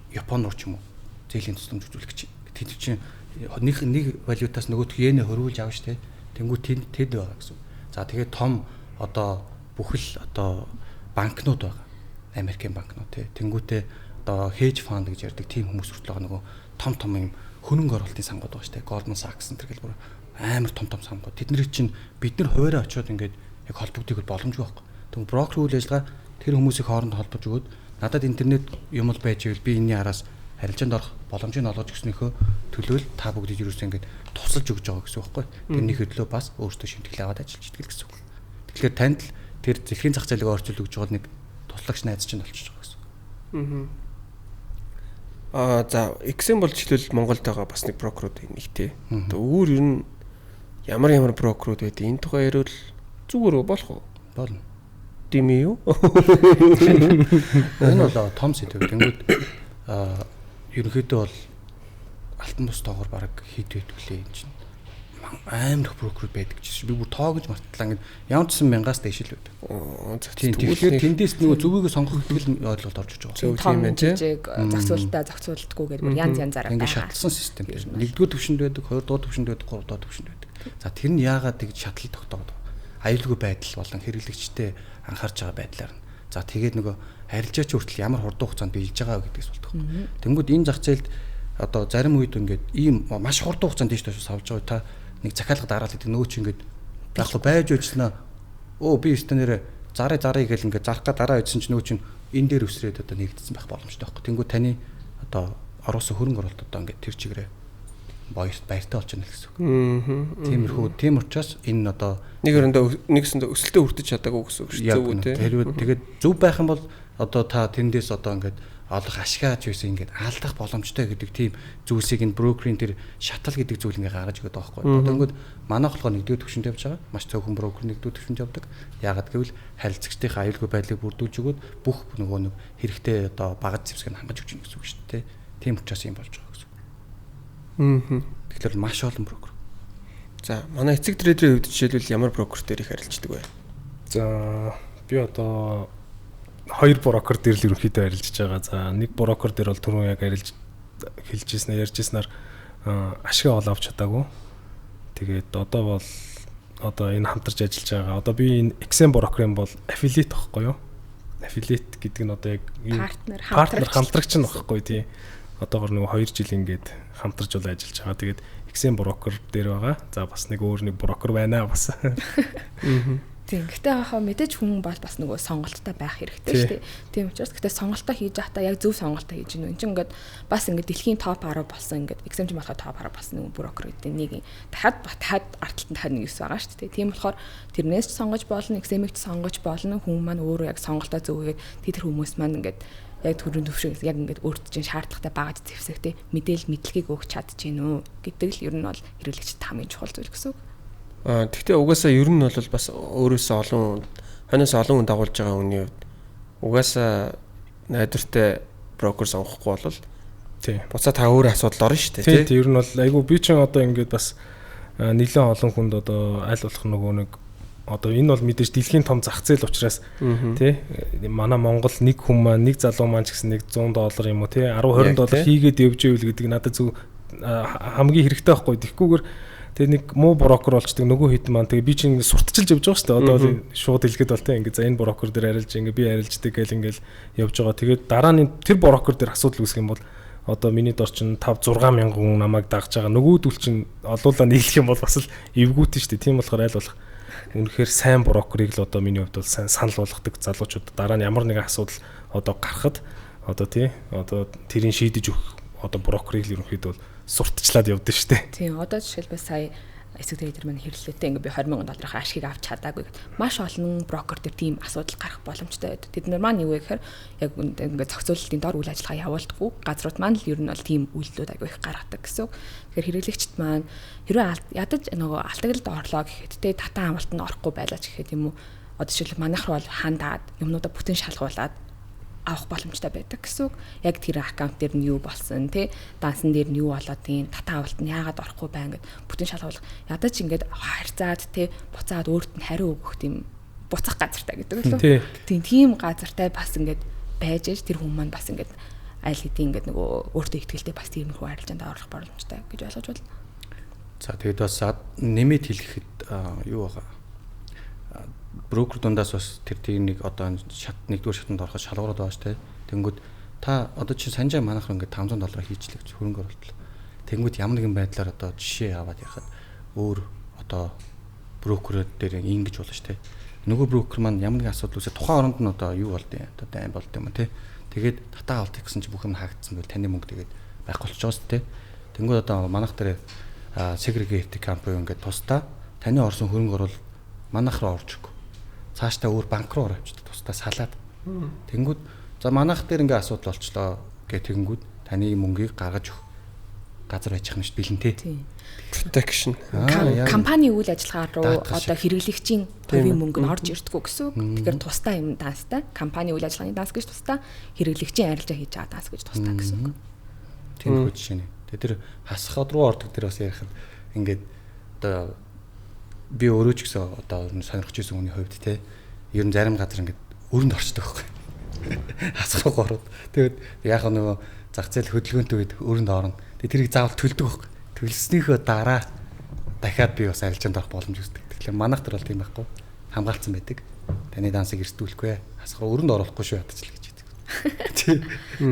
C: Япон руу ч юм уу зээлийн тусламж үзүүлэх гэж. Тэд чинь нэг валютаас нөгөөх йенэ хөрвүүлж авна шүү дээ. Тэнгүүд тэд байгаа гэсэн. За тэгээд том одоо бүхэл одоо банкнууд байгаа. Америкийн банкнууд тий. Тэнгүүтээ одоо hedge fund гэж ярьдаг тийм хүмүүс хүртэл байгаа нөгөө том том юм хөрөнгө оруулалтын сангууд байгаа шүү дээ. Goldman Sachs энэ гэл бүр амар том том сангууд. Тэдний чинь бид нар хуваараа очиод ингээд яг холбогдох боломжгүй байхгүй. Тэгвэл брокер үйл ажиллагаа тэр хүмүүсийг хооронд холбож өгөөд надад интернет юм бол байж ивэл би энэний араас арилжаанд орох боломжийг олгож өгснөөхөө төлөө л та бүгдийг юусэн ингээд тусалж өгч байгаа гэсэн үг байхгүй. Тэрнийхээ төлөө бас өөртөө шимтгэл аваад ажиллаж итгэл гэсэн үг. Тэгэхээр танд л тэр дэлхийн зах зээлийг орчуулж өгч байгаа нэг туслагч найз чинь болчихж байгаа гэсэн үг.
B: За XM бол жишээлбэл Монголд байгаа бас нэг брокерууд нэг тий. Одоо өөр ер нь ямар брокерууд байдаг? Энэ тухай яриул зүгээр үү болох уу?
C: Болно.
B: Тийм үү?
C: Энэ бол том сэдв. Тэнгүүд ерөнхийдөө бол алтан бус тоогоор бараг хэд байдаг лээ энэ чинь. Амар их брокерүүд байдаг чинь. Би бүр тоо гэж мартлаа ингээд ямар ч сан мянгаас дээш л байдаг. Тэгэхээр тэндээс нөгөө зөвийгөө сонгох гэдэг л ойлголт орж иж байгаа.
D: Том жижиг зохицуултаа зохицуулдаггүй гэдэг бүр янз янзаараа
C: байгаа. Ингээд шатлсан систем дээр. Нэгдүгээр түвшинд байдаг, хоёрдугаар түвшинд байдаг, гуравдугаар түвшинд байдаг. За тэр нь яагаад тэгж шатлал тогтоогод вэ? Аюулгүй байдал болон хэрэглэгчтэй анхаарч байгаа байдлаар нь. За тэгээд нөгөө арилжаач хүртэл ямар хурдан хугацаанд биелж байгаа гэдгээс болдог. Тэнгүүд энэ зах зээлд одоо зарим үед ингээд ийм маш хурдан хугацаанд тийш доош савж байгаа та нэг захиалга дараал гэдэг нөө чи ингээд байхгүй байж байжснаа өө би өстө нэрэ зарыг гэл ингээд зарах га дараа үйдсэн чи нөө чин энэ дээр өсрээд одоо нэгдсэн байх боломжтой байхгүй. Тэнгүүд таны одоо оруулсан хөрөнгө оруулалт одоо ингээд тэр чигээрээ баяртай болж байна гэсэн үг. Тиймэрхүү тийм учраас энэ одоо
B: нэг өрөндөө нэгсэндээ өсөлтөө хүртэж чадаагүй гэсэн үг шүү дээ. Зөв үү те.
C: Тэгээд зөв байх юм бол одоо та тэндээс одоо ингээд олох ашигаач байсан ингээд алдах боломжтой гэдэг тийм зүйлсийг энэ брокерийн тэр шатал гэдэг зүйл ингээд гаргаж өгöd байгаа байхгүй. Одоо ингээд манайх болохоор нэгдүгээр түвшинд явж байгаа. Маш цөөхөн брокер нэгдүгээр түвшинд явдаг. Яагаад гэвэл харилцагчдын аюулгүй байдлыг бүрдүүлж өгөөд бүх нөгөө нэг хэрэгтэй одоо багаж зэвсгийг хангаж өгч юм гэсэн үг шүү дээ. Тийм учраас юм болж байгаа гэсэн үг. Тэгэхээр маш олон брокер.
B: За манай эцэг трейдерийн хувьд жишээлбэл ямар брокер дээр их харилцдаг вэ?
E: За би одоо хоёр брокер дээр л ерөнхийдөө арилжж байгаа. За нэг брокер дээр бол түрүүн яг арилж хэлж ирсэн, ярьж ирснээр ашиг ол авч чадаагүй. Тэгээд одоо бол одоо энэ хамтарч ажиллаж байгаа. Одоо би энэ XM брокерын бол affiliate байхгүй юу? Affiliate гэдэг нь одоо яг партнер хамтрагч нь байхгүй тий. Одоогор нөгөө 2 жил ингээд хамтарч бол ажиллаж байгаа. Тэгээд XM брокер дээр байгаа. За бас нэг өөр нэг брокер байна бас.
D: Тийм. Гэтэ яхаа мэдээж хүн бол бас нөгөө сонголттой байх хэрэгтэй шүү дээ. Тийм учраас гэтэ сонголтоо хийж байхдаа яг зөв сонголтоо хийж гинүү. Энд чинь ингээд бас ингээд дэлхийн топ 10 болсон ингээд XM ч болохоор топ 10 болсон нөгөө брокер гэдэг нэг юм. Дахиад ард талд нь дахиад нэг 9 байгаа шүү дээ. Тийм болохоор тэрнээс ч сонгож болно, XM-ийг ч сонгож болно. Хүн маань өөрөө яг сонголтоо зөв хийгээд тэр хүмүүс маань ингээд яг төрийн төвшин яг ингээд өөрт чинь шаардлагатай багаж зэвсэгтэй мэдээлэл мэдлэгийг өгч чадчихэв үү гэдэг л ер нь бол хэрэглэгчд хамгийн чухал зүйл гэсэн үг.
B: Гэхдээ угаасаа ер нь бол бас өөрөөсөө олон хойноос олон хүн дагуулж байгаа хүний хувьд угаасаа найдвартай брокер сонгохгүй бол
E: тий.
B: Буцаа та өөр асуудал орно шүү дээ
E: тий. Ер нь бол айгүй би чинь одоо ингээд бас нэлээд олон хүнд одоо аль болох нөгөө нэг одоо энэ бол мэдээж дэлхийн том зах зээл учраас тий манай Монгол нэг хүн маань нэг залуу маань ч гэсэн нэг $100 юм уу тий 10 20 доллар хийгээд явж ивэл гэдэг надад зөв хамгийн хэрэгтэй байхгүй. Тэгэхгүйгээр тэгээ нэг муу брокер болчдөг нөгөө хэд маань тэгээ би чинь сурталчилж явж байгаа шүү дээ. Одоо бол шууд хэлэхэд бол тэ ингээ за энэ брокер дээр арилж ингээ би арилждаг гэл ингээл явж байгаа. Тэгээд дараа нь тэр брокер дээр асуудал үүсэх юм бол одоо миний дор чинь 5 6 мянган хүн намайг дагж байгаа. Нөгөөдөл чинь олуулаа нийлэх юм бол бас л эвгүүтэн шүү дээ. Тийм болохоор аль болох үнэхээр сайн брокерыг л одоо миний хувьд бол сайн санал болгодог залуучууд дараа нь ямар нэгэн асуудал одоо гарахад одоо тий одоо тэрийг шийдэж өгөх одоо брокерыг л ерөнхийдөө бол сурталчлаад явдсан шүү дээ.
D: Тийм одоо жишээлбэл сая эцэг трейдер маань хэрэглээтэй ингээ би $20 мянган долларын ашгийг авч чадаагүй гэд маш олон брокер дээр тийм асуудал гарах боломжтой байдаг. Тэд нар маань юу вэ гэхээр яг ингээ зохицуулалтын дор үйл ажиллагаа явуулдаггүй газрууд маань л ер нь бол тийм үйлдэлүүд аягүй их гаргадаг гэсэн үг. Тэгэхээр хэрэглэгчд маань хэрвээ ядаж нөгөө алтаглалд орлоо гэхэд те татан амралтанд орохгүй байлаа ч гэхэд юм уу одоо жишээлбэл манайх руу бол хандаад юмнуудаа бүтэн шалгуулад авах боломжтой байдаг гэсэн үг. Яг тэр аккаунт дээр нь юу болсон тий дансан дээр нь юу болоод тийм татан авалт нь яагаад орохгүй байна гэд бүтэн шалгуулах. Ядаж ингээд харьцаад тий буцаад өөрт нь хариу өгөх тийм буцах газартай гэдэг лөө. Тийм тийм газартай бас ингээд байж аж тэр хүн маань бас ингээд аль хэдийн ингээд нөгөө өөртөө ихтгэлтэй бас тиймэрхүү арилжаанд орох боломжтой гэж ойлгож байна.
C: За тэгээд бас нэмээд хэлэхэд юу байгаа брокер дундаас бас тэр нэг одоо шат нэгдүгээр шатанд ороход шалгуураад байгаа шүү дээ. Тэнгүүд та одоо чи санжаа манайх ингээд $500 хийчлээ гэж хөрөнгө оруулалт. Тэнгүүд ямар нэгэн байдлаар одоо жишээ аваад ярихад өөр одоо брокерүүд дээр ингэж болно шүү дээ. Нөгөө брокер маань ямар нэгэн асуудал үүсээ тухайн оронд нь одоо юу болд юм одоо дайн болд юм те. Тэгээд татаа авалт гэсэн чи бүх юм хаагдсан байл таны мөнгө тэгээд байхгүй болчих жоос те. Тэнгүүд одоо манайх дээр segregated company ингээд тусдаа таны орсон хөрөнгө оруулалт манайх руу орж өгөх. Цаашдаа өөр банк руу оровчдаг тусдаа салаад. Тэнгүүд За манайх дээр ингээ асуудал болчлоо гэх тэгэнгүүт таны мөнгийг гаргаж өгөх газар байж хань шүү бэлэн те.
B: Protection.
D: Компани үйл ажиллагаа руу одоо хэрэглэгчийн хувийн мөнгө нь орж ирдэггүй гэсэн үг. Тэгэхээр тусдаа юм данстай. Компани үйл ажиллагааны данс гэж тусдаа, хэрэглэгчийн арилжаа хийж байгаа данс гэж тусдаа гэсэн үг.
C: Тийм хөө жишээ нэ. Тэгээ тэр хасхад руу ордог тэр бас ярихад ингээд одоо би өөрөө ч гэсэн одоо сонирхож исэн хүний хувьд те ер нь зарим газар ингээд өрөнд орчдөг байхгүй. Хасах руу ороод. Тэгээд яг нөгөө зах зээл хөдөлгөөнтэй үед өрөнд орно. Тэгээд тэрийг заавал төлдөг байхгүй. Төлснийхөө дараа дахиад би бас арилжаанд орох боломж үүсдэг. Тэгэхээр манайх тэр бол тийм байхгүй. Хамгаалцсан байдаг. Таны дансыг эрсдүүлэхгүй. Хасах руу өрөнд оруулахгүй шүү ядаж л гэж хэлдэг.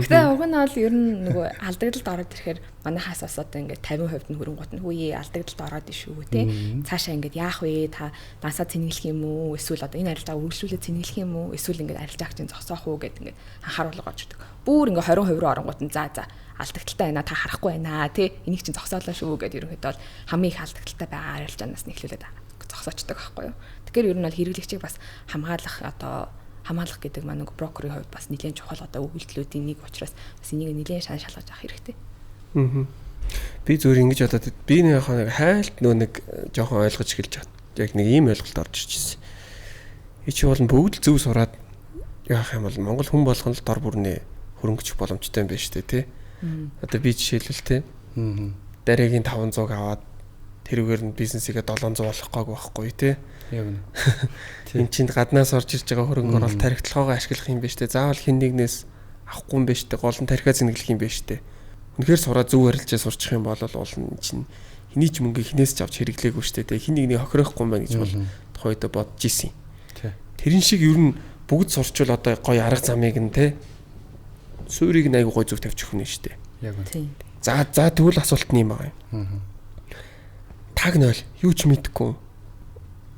D: Гэтэ уг нь бол ер нь нөгөө алдагдлалд ороод ирэхээр манайхаас бас одоо ингээд 50% нь хөрөнгөт нь хүүе алдагдлалд ороод ишүү те. Цаашаа ингээд яах вэ? Та дансаа цэнгэлэх юм уу? Эсвэл одоо энэ арилжаа үргэлжлүүлээ цэнгэлэх юм уу? Эсвэл ингээд арилжаагчийн зогсоох уу гэд ингээд анхааруулга орж идэг. Бүр ингээд 20% руу оронгууд нь за алдагдaltaй байна та харахгүй байна тий энийг чинь зогсоолоо шүү гэдээ ерөнхийдөө бол хамгийн их алдагдaltaй байгаа арилжаанаас нь эхлүүлээд зогсоочдөг байхгүй юу. Тэгэхээр ер нь бол хэрэглэгчийг бас хамгаалах одоо хамгаалах гэдэг маань нэг брокерийн хувьд бас нэлээд чухал одоо үйлдэлүүдийн нэг учраас бас энийг нэлээд шан шалгаж авах хэрэгтэй.
B: Аа. Би зүгээр ингэж бодоод би нэг хайлт нөө нэг жоохон ойлгож эхэлж байгаа. Яг нэг ийм ойлголт орж ирж ирсэн. Чи бол бүгд л зөв сураад яах юм бол Монгол хүн болгон л дор бүрнээ хөрөнгөчих боломжтой юм байна шүү дээ тий. Одоо би жишээлбэл тий. Дараагийн 500-г аваад тэрүүгээр нь бизнесийгээ 700 болох гоогүй байхгүй тий.
C: Яг үнэ.
B: Энд чинь гаднаас орж ирж байгаа хөрөнгө оруулалт тархитлагоогоо ашиглах юм байна шүү дээ. Заавал хин нэгнээс авахгүй юм байна шүү дээ. Гол нь тархиа зэнэглэх юм байна шүү дээ. Үнэхээр сураа зөв арилжаа сурчих юм бол уул нь чинь хэний ч мөнгө хинээс ч авч хэрэглээгүй шүү дээ. Хин нэгнийг хохирохгүй юм байна гэж бол тухайдаа бодож исэн. Тэрэн шиг ер нь бүгд сурчвал одоо гоё арга замыг нь тий суурийг нь айгуу гоё зөв тавьчих хүн шүү дээ.
C: Яг үнэ.
B: За тэгвэл асуулт нь юм байгаа юм. Таг 0 юу ч мэдэхгүй.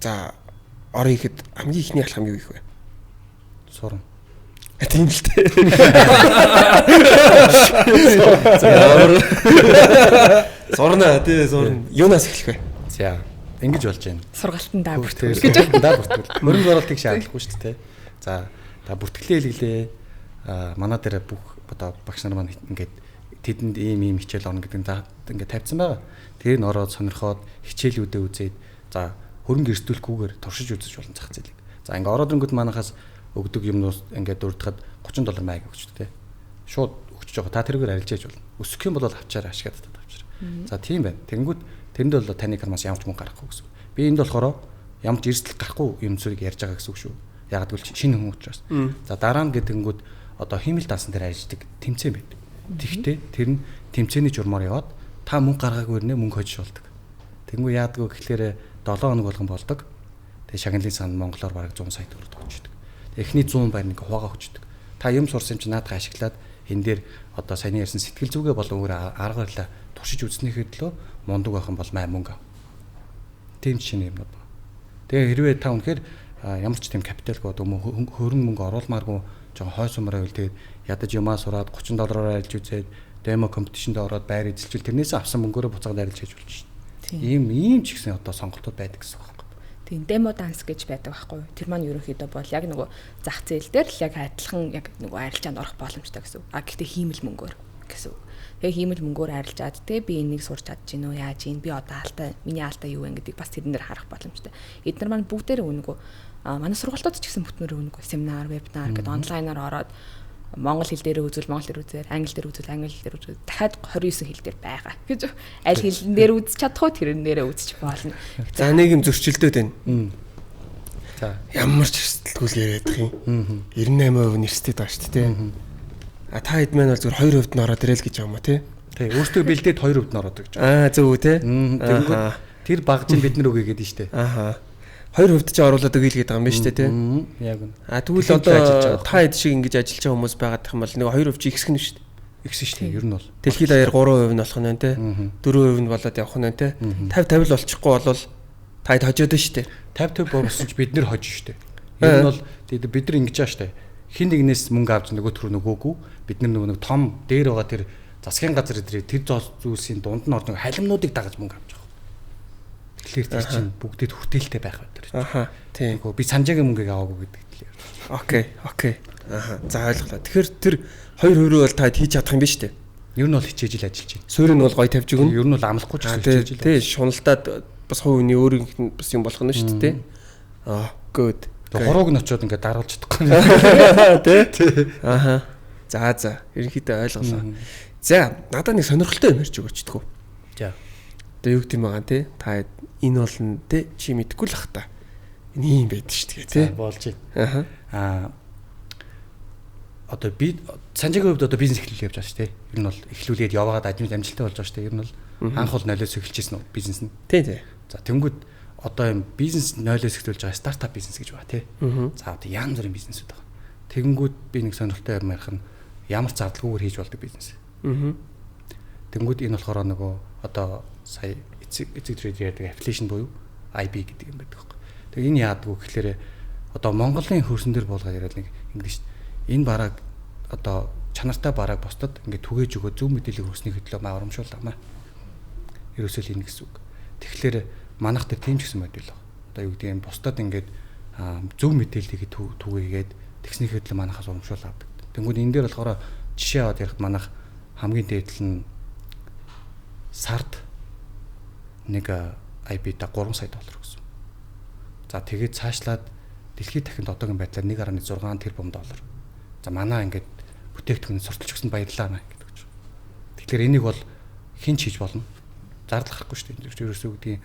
B: За орё ихэд хамгийн ихний алхам юу их вэ?
C: Сурна.
B: Тийм л дээ. Сурна тий сурна. Юунаас эхлэх вэ?
C: За ингэж болж байна.
D: Сургалтандаа
C: бүртгэл гэж. Даа бүртгэл. Хөрөнгө оруулалтыг шаардлагагүй шүү дээ. За та бүртгэлээ хэлглээ. Манай дээр бүх одоо багш нар маань ингээд тэдэнд ийм хичээл орно гэдэг нь ингээд тавьсан байгаа. Тэр нь ороод сонирхоод хичээлүүдээ үзээд за хөрөнгө эрсдүүлэхгүйгээр туршиж үзэж болно зах зээлийг. За ингээд ороод ирэнгүүт манахаас өгдөг юмнууд ингээд дурдахад $30 маяг өгчдөг те. Шууд өгч байгаа. Та тэрүүгээр арилжээж болно. Өсөх юм бол авчаарай, ашиглаад татаад авчаарай. За тийм байна. Тэнгүүт тэрэнд бол таны кармаас ямар ч мөнгө гарахгүй гэсэн. Би энд болохоор ямар ч эрсдэл гарахгүй юм зүйлийг ярьж байгаа гэсэн үг шүү. Яг гэвэл шинэ хүн учраас. За дараа нь гэдэнгүүт одоо хиймэл дансан дээр арилждаг тэмцээн байдаг. Тэгтээ тэр нь тэмцээний журмаар яваад та мөнгө гаргаагүй нэ мөнгө хожиж болдог. Тэнгүү яадгүй гэхлээр 7 хоног болгон болдог. Тэгээ шагналын сан монголоор бараг 100 сая төгрөг өгчдөг. Эхний 100 байр нэг хуваагаа өгчдөг. Та юм сурсан юм чи наадах ашиглаад энэ дээр одоо саяны ярьсан сэтгэл зүгээ болон өөр арга барилаа туршиж үзснийхээ төлөө мундаг байх юм бол маа мөнгө ав. Тийм шинэ юмнууд байна. Тэгээ хэрвээ та үнэхээр ямар ч тийм капиталгүй одоо хөрөнгө мөнгө оруулмааргүй жоохон хой сумраа байвал тэгээд ядаж юмаа сураад $30 арилж үзээд демо компетишнд ороод байр эзэлжүүл тэрнээсээ авсан мөнгөөрөө буцаад арилж хийж болж шин. Ийм ч гэсэн одоо сонголтууд байдаг гэсэн үг байхгүй.
D: Тийм демо данс гэж байдаг байхгүй. Тэр маань ерөнхийдөө бол яг нөгөө зах зээл дээр л яг адилхан яг нөгөө арилжаанд орох боломжтой гэсэн үг. А гэхдээ хиймэл мөнгөөр гэсэн үг. Тэгээ хиймэл мөнгөөр арилжаад те би энийг сурч чадж гин үү яаж гин би одоо алдаа миний алдаа юу вэ гэдгийг бас тэрэн дээр харах боломжтой. Эдгээр маань бүгдээрээ үнэгүй. Манай сургалтууд ч гэсэн бүтнээрээ үнэгүй. Семинар, вебинар гэдээ онлайнаар ороод монгол хэл дээр үзвэл монгол дээр үзээр, англи дээр үзвэл англи дээр үзвэл дахиад 29 хэл дээр байгаа гэж аль хэлэн дээр үзэж чадах уу тэрэн дээрээ үзэж болно.
B: За нэг юм зөрчилдөд байна.
C: За
B: ямар ч эрсдэлгүй л яриад их юм. 98% нь эрсдэлтэй байгаа шүү дээ. А та хэд маань бол зүгээр 2% нь ороод ирэл гэж байгаа юм уу тий?
C: Тий, өөртөө бэлдээд 2% нь ороод гэж.
B: Аа зөв үү тий?
C: Тэгэнгүүт тэр багж нь бид нар өгье гэдэг нь шүү дээ.
B: Аха. 2% ч оруулаад өгье л гэдэг юм байна шүү дээ тий.
C: Яг үнэ.
B: А тэгвэл одоо та хэд шиг ингэж ажиллаж байгаа хүмүүс байгаад юм бол нэг 2% чи ихсэх нь шүү дээ.
C: Ихсэн шүү дээ. Ер нь бол.
B: Дэлхийд даяар 3% нь болох нь байна тий. 4% нь болоод явах нь байна тий. 50 50 л болчихгүй болвол та хэд хожоод байна шүү дээ.
C: 50 50 болсон ч бид нэр хож шүү дээ. Ер нь бол бид нар ингэж байгаа шүү дээ. Хин нэгнээс мөнгө авч нөгөөт рүү нөгөөгүй бид нар нөгөө нэг том дээр байгаа тэр засгийн газар дээр тэр зүйлсийн дунд нь ордог халимнуудыг дагаж мөнгө авч байгаа. Тэгэхээр тэр чинь бүгдэд хүртээлтэй байх байдаг.
B: Аха. Тийм.
C: Нөгөө би Санжаагийн мөнгийг аваагүй гэдэг талаар.
B: Окей, окей. Аха. За ойлголоо. Тэгэхээр тэр 2% бол та хийж чадах юм биш үү?
C: Ер нь бол хичээж л ажиллаж байна.
B: Суурь нь бол гоё тавьж өгнө.
C: Ер нь бол амлахгүй ч гэсэн хичээж л.
B: Тий, шуналдаад бас хувь хүний өөрийнх нь бас юм болох нь шүү дээ. Аа, good.
C: Тэгээ хурууг нь очиод ингээд даруулж чадахгүй.
B: Тий. Аха. За за. Ерөнхийдөө ойлголоо. За, надад нэг сонирхолтой юм ярьж өгөөч тгүү.
C: За.
B: Одоо юу гэдэм байгаа те? Та энэ бол нь те чи мэдэхгүй л ах та. Энэ юм байдаг шүү дээ те.
C: Болж байна.
B: Аха.
C: Аа одоо би Санжаагийн хувьд одоо бизнес эхлүүлээ явж байгаа шүү дээ. Ер нь бол эхлүүлээд яваад амжилттай болж байгаа шүү дээ. Ер нь бол анх бол 0-оос эхэлжсэн бизнес нь.
B: Тий, тий.
C: За тэнгүүд одоо юм бизнес 0-оос эхлүүлж байгаа стартап бизнес гэж байна тий. За одоо янз бүрийн бизнесүүд байгаа. Тэгэнгүүт би нэг сонирхолтой юм ярих нь ямар ч зардалгүйгээр хийж болдог бизнес. Тэнгүүд энэ болохоор нөгөө одоо сая эцэг трейд ярьдаг affiliation буюу IB гэдэг юм байдаг байхгүй. Тэгээ энэ яадаг вэ гэхээр одоо Монголын хөрсөн дээр буулгаад яриад нэг ингэдэж шүү дээ. Энэ барааг одоо чанартай барааг бусдад ингээд түгээж өгөө зөв мэдээлэл хүргэсний хөдлөө маа урамшуулламаа. Ерөөсөө л энэ гэсэн үг. Тэгэхээр манайх дээр тийм ч гэсэн модель баг. Одоо юу гэдэг юм бусдад ингээд зөв мэдээллийг түгээгээд тэгснийхээ хөдлөө манайхаас урамшуул авдаг. Тэнгүүд энэ дээр болохоор жишээ аваад ярихад манайх хамгийн дээд нь сард нэг IB-да 3 сая доллар өгсөн. За тэгээд цаашлаад дэлхийд дахинд одоогийн байдлаар 1.6 тэрбум доллар. За манай ингээд бүтээгдэхүүн сурталч өгсөнд баярлалаа маа гэдэг чинь. Тэгэхээр энийг бол хэн ч хийж болно. Зардал гарахгүй шүү дээ. Ерөөсөө гэдгийг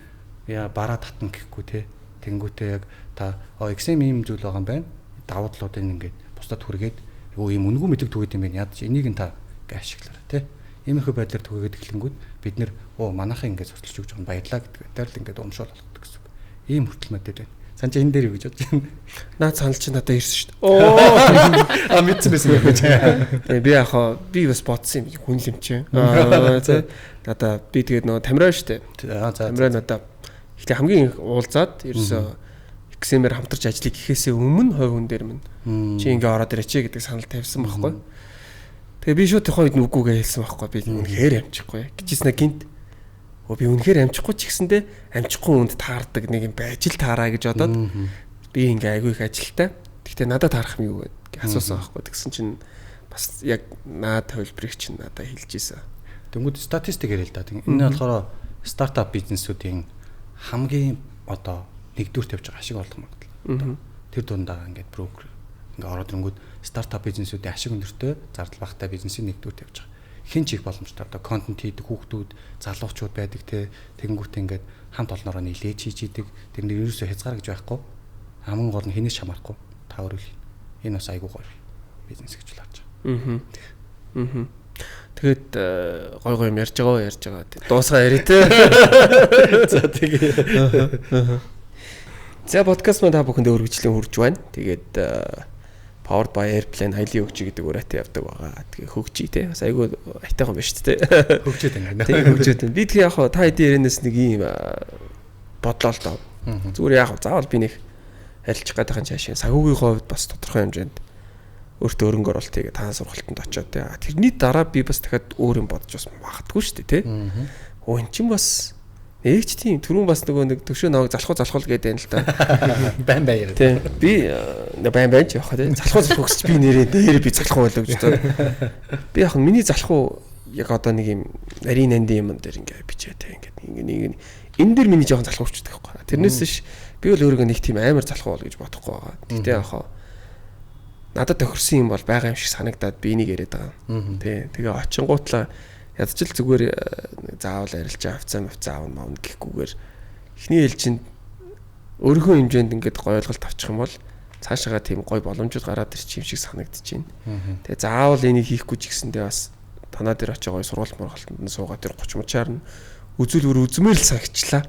C: яа бараа татна гэхгүй те. Тэнгүүтээ яг та XM ийм зүйл байгаа юм байна. Давуу талуудыг ингээд бусдад хүргээд юу ийм үнэгүй мэдлэг түгээд юм байна. Ядаж энийг нь та ингээ ашиглаарай те. Иймэрхүү байдлаар түгээгээд эхлэнгүүд бид нэр манайхаа ингээд сурталч өгч байгаа нь баярлалаа гэдэг дээр л ингээд урамшуул болгодог гэсэн үг. Ийм хүртэл модель байна. Санжаа энэ дээр юу гэж бодож байна?
B: Наад санал чинь надад ирсэн шүү дээ. Оо.
C: А мэдсэн байсан юм гэж.
B: Тэгээ би яг хаа би бас бодсон юм хүн юм чи. Аа тий. Надаа би тэгээд нөгөө Тамираа шүү дээ.
C: Аа за.
B: Тамираа надаа ихтэй хамгийн их уулзаад ерөөсөө XM-ээр хамтарч ажиллах гэхээсээ өмнө хувь хүн дээр минь чи ингээ ороод ирээч гэдэг санал тавьсан байхгүй. Тэгээ би шууд тухайн үед нь үгүйгээ хэлсэн байхгүй. Би үнэхээр амжихгүй гэжсэн гинт. Би үнэхээр амжихгүй ч гэсэндээ амжихгүй хүнд таардаг нэг юм байж л таараа гэж бодоод би ингээ айгүй их ажилтай. Гэхдээ надад таарах юм юу гэж асуусан байхгүй. Тэгсэн чинь бас яг наад хувилбарыг чинь надад хэлж ийсэн.
C: Тэнгүүд статистик яриа л да. Энэ болохоор стартап бизнесүүдийн хамгийн одоо нэгдүгээр тавьж байгаа ашиг олох магадлал. Тэр дундаа ингээд брокер ингээ ороод ирэнгүүт стартап бизнесүүдийн ашиг өндөртэй зардал багатай бизнесийн нэгдүгээр тавьж байгаа. Хэн ч их боломжтой одоо контент хийдэг хүүхдүүд, залуучууд байдаг те. Тэгэнгүүтээ ингээд хамт олноороо нийлээж хийж идэг. Тэр нэг ерөөсөө хязгаар гэж байхгүй. Хамгийн гол нь хэнээс хамаарахгүй. Та өөрөө хийнэ. Энэ бас айгүй гоё бизнес гэж л харж
B: байгаа. Тэгээд гой гой юм ярьж байгаа. Дуусгаа яриа те.
C: За тэгээ.
B: За подкаст маань та бүхэндээ өргөжлөн хүрж байна. Тэгээд Powered by Airplane аялын хөгжий гэдэг уриатай явдаг байгаа. Тэгээ хөгжий те. Бас айгүй айтайхан байна шүү дээ.
C: Хөгжөөд байна.
B: Тэгээ хөгжөөд байна. Би тэгээ яг хаа та хэдийн ярианаас нэг ийм бодлоо л доо. Зүгээр яг заавал би нэг арилжих гэдэг юм цаашаа санхүүгийн хувьд бас тодорхой хэмжээнд өөртөө өрөнгө оруулалт хийгээ таан сургалтанд очиод те. Тэрний дараа би бас дахиад өөр юм бодож бас магадгүй шүү дээ те. Өө эн чинь бас нэг ч тийм түрүүн бас нөгөө нэг төвшөө наваг залхуу гэдэг юм л та.
C: Байн байн яриа.
B: Тийм. Би байн байн ч явах тийм. Залхуу гэсэн чи би нэрээ би залхуу байлаа гэж бодоод. Би яг миний залхуу яг одоо нэг юм нарийн нандин юм дээр ингээ бичээ те ингээд ингээ нэг энэ дээр миний жоохон залхуу өчдөг байхгүй. Тэрнээс ш би бол өөрийгөө нэг тийм амар залхуу бол гэж бодохгүй байгаа. Гэтэ яг хаа надад тохирсон юм бол байгаа юм шиг санагдаад би энийг яриад байгаа. Тий. Тэгээ очингуутлаа ядч л зүгээр заавал арилжаа авцаа авна мавна гэхгүйгээр эхний ээлжинд өөрийнхөө хэмжээнд ингээд гоё ойлголт авчих юм бол цаашаага тийм гоё боломжууд гараад ирчих юм шиг санагдаж байна. Тэгээ заавал энийг хийхгүй ч гэсэндээ бас танаа дээр очиж гоё сургалт мургалтанд нь суугаад тэр 30 мучаар нь үзүүлвэр үзмээр л санагчлаа.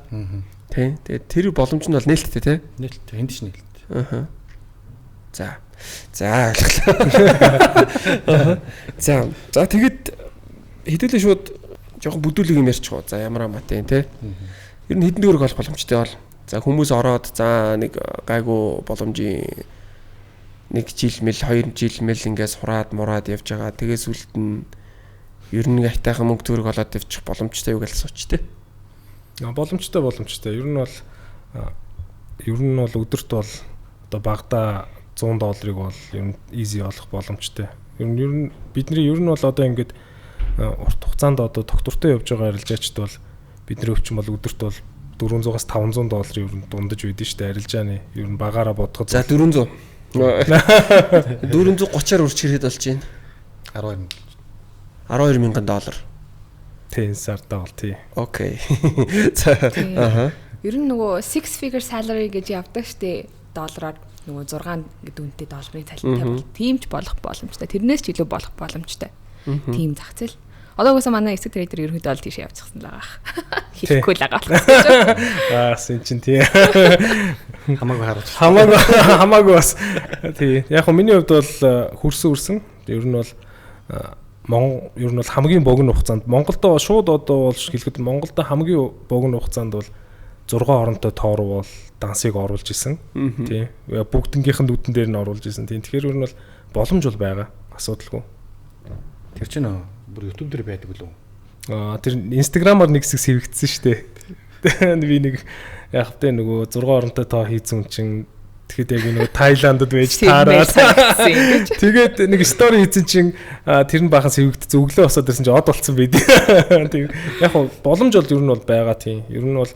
B: Тий. Тэгээ тэр боломж нь бол нээлттэй тий.
C: Нээлттэй. Энд ч нээлттэй.
B: Аа. За. За ойлголоо. За. За тэгэд хэдүүлээ шууд жоохон бүдүүлэг юм ярьчих уу. За ямар амаатай юм те. Ер нь хэдэн төгрөг олох боломжтой бол. За хүмүүс ороод за нэг гайгүй боломжийн нэг жил мэл, хоёр жил мэл ингээд сураад мураад явж байгаа. Тэгээ сүлд нь ер нь нэг айтайхан мөнгө төгрөг олоод явчих боломжтой юу гэж асууч те.
E: Боломжтой. Ер нь бол өдөрт бол одоо багадаа $100 бол ер нь easy олох боломжтой. Ер нь бидний ер нь бол одоо ингээд урт хугацаанд одоо доктортой явж байгаа арилжаачд бол бидний өвчин бол өдөрт бол $400-аас $500 ер нь дундаж байдэн шүү дээ арилжааны. Ер нь багаараа бодоход.
B: За 400. 430-аар үрч ирэхэд болж байна. $12,000.
E: Тийм сардаа бол тий.
B: Окей. За аха.
D: Ер нь нөгөө 6 figure salary гэж явдаг штэ доллараар нөгөө 6 гэдэг үнэтэй долларын цалинтай бол тийм ч болох боломжтой. Тэрнээс ч илүү болох боломжтой. Тийм зах зээл. Одоо угаасаа манай эцэг трейдер ерөнхийдөө бол тийш явчихсан л байгаа. Хэлэхгүй л байгаа
E: болохоор. Аа сэн чинь тий.
C: Хамаагүй харуулж.
E: Хамаагүй бас тий. Яг хөө миний хувьд бол хөрсөн үрсэн. Ер нь бол ер нь бол хамгийн богино хугацаанд Монголдо шууд одоо бол хэлэхэд Монголдо хамгийн богино хугацаанд бол 6 оронтой тоор бол дансыг оруулж исэн. Тий. Бүгднгийнх нь нүдэн дээр нь оруулж исэн. Тийм. Тэгэхээр ер нь бол боломж бол байгаа. Асуудалгүй.
C: Тэр чинь бүр YouTube дээр байдаг үлээ.
E: Аа тэр Instagram-аар нэг хэсэг сэвэгдсэн шүү дээ. Би нэг яг тэ нөгөө 6 оронтой тоо хийцэн чинь тэгэхэд яг нөгөө Таиландд байж таараад тэгээд нэг стори хийсэн чинь тэр нь бахан сэвэгдсэн. Өглөө босоод ирсэн чинь од болцсон байд. Тийм. Яг хөө боломж бол ер нь бол байгаа тийм. Ер нь бол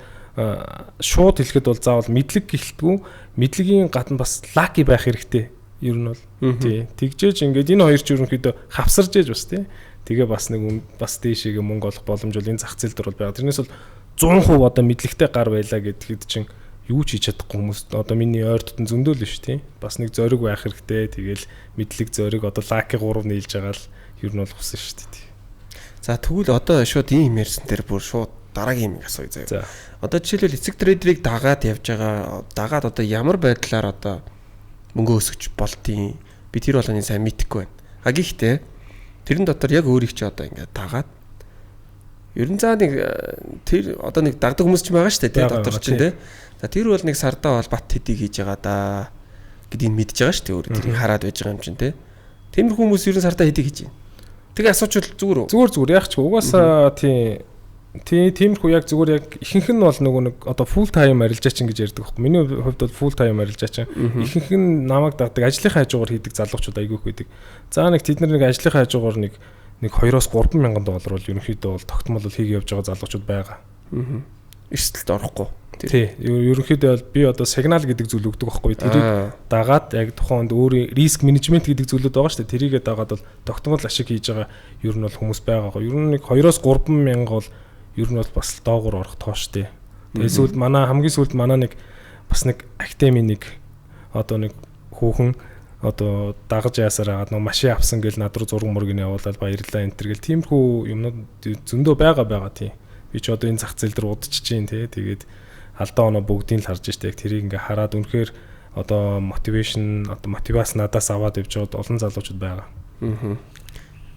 E: шууд хэлэхэд бол заавал мэдлэг гэлтгүү мэдлэгийн гадна бас лаки байх хэрэгтэй. Ер нь бол тий. Тэгжээж ингээд энэ хоёр ч ерөнхийдөө хавсарж ээж бас тий. Тэгээ бас нэг бас дээшээгээ мөнгө олох боломж бол энэ зах зээл дээр бол байгаа. Тэрнээс бол 100% одоо мэдлэгтэй гар байлаа гэдгэд чинь юу ч хийж чадахгүй хүмүүс одоо миний ойр дотн зөндөл биш тий. Бас нэг зориг байх хэрэгтэй. Тэгээл мэдлэг зориг одоо лаки 3 нийлж байгаа л ер нь бол хусан шүү дээ.
B: За тэгвэл одоо шууд ийм ярьсан дээр бүр шууд дараагийн юм асууя заяа. Одоо жишээлбэл эцэг трейдерийг дагаад явж байгаа дагаад одоо ямар байдлаар одоо мөнгө өсгөж болтیں۔ Би тэр болгоныг сайн мэдэхгүй байна. А гэхдээ тэрэн дотор яг өөрийг чи одоо ингээд дагаад ер нь за нэг тэр одоо нэг дагдаг хүмүүс ч байгаа шүү дээ тий дотор чинь тий. За тэр бол нэг сардаа бол бат хэдий хийж байгаа да гэдгийг мэдж байгаа шүү дээ өөрөө тэрийг хараад байж байгаа юм чинь тий. Тиймэрхүү хүмүүс ер нь сардаа хэдий хийж байна. Тэгээ асуучвал зүгээр үү?
E: Зүгээр яг ч угаасаа тий тиймэрхүү яг зүгээр яг ихэнх нь бол нөгөө нэг одоо full time арилжаачин гэж ярьдаг байхгүй. Миний хувьд бол full time арилжаачин. Ихэнх нь намайг дагдаг ажлынхаа хажуугаар хийдэг залуучууд айгүйх байдаг. За нэг тэд нар нэг ажлынхаа хажуугаар нэг 2-оос 3 мянган доллар бол ерөнхийдөө бол тогтмол бол хийгээ явж байгаа залуучууд байгаа.
B: Эрсдэлд орохгүй.
E: Тий. Ерөнхийдөө бол би одоо сигнал гэдэг зүйл өгдөг байхгүй. Тэрийг дагаад яг тухайн хүнд өөрийн риск менежмент гэдэг зүйлүүд байгаа шүү дээ. Тэрийгээ дагаад бол тогтмол ашиг хийж байгаа ер нь бол хүмүүс байгаа. Ер нь нэг 2-оос 3 мянга бол ер нь бол бас доогуур орох тоо штэ. Тэгээ сүүлд манай хамгийн сүүлд манай нэг бас нэг академи нэг одоо нэг хүүхэн одоо дагаж яасаар агаад нэг машин авсан гэл над руу зураг мургийг явуулаад баярлаа энэ төр гэл тиймэрхүү юмнууд зөндөө байгаа тийм. Би ч одоо энэ зах зээл дээр удчихж чинь тий. Тэгээд алдаа оноо бүгдийг л харж штэ. Яг тэрийг ингээ хараад үнэхээр одоо мотивашн одоо мотивац надаас аваад явж байгаад олон залуучууд байгаа.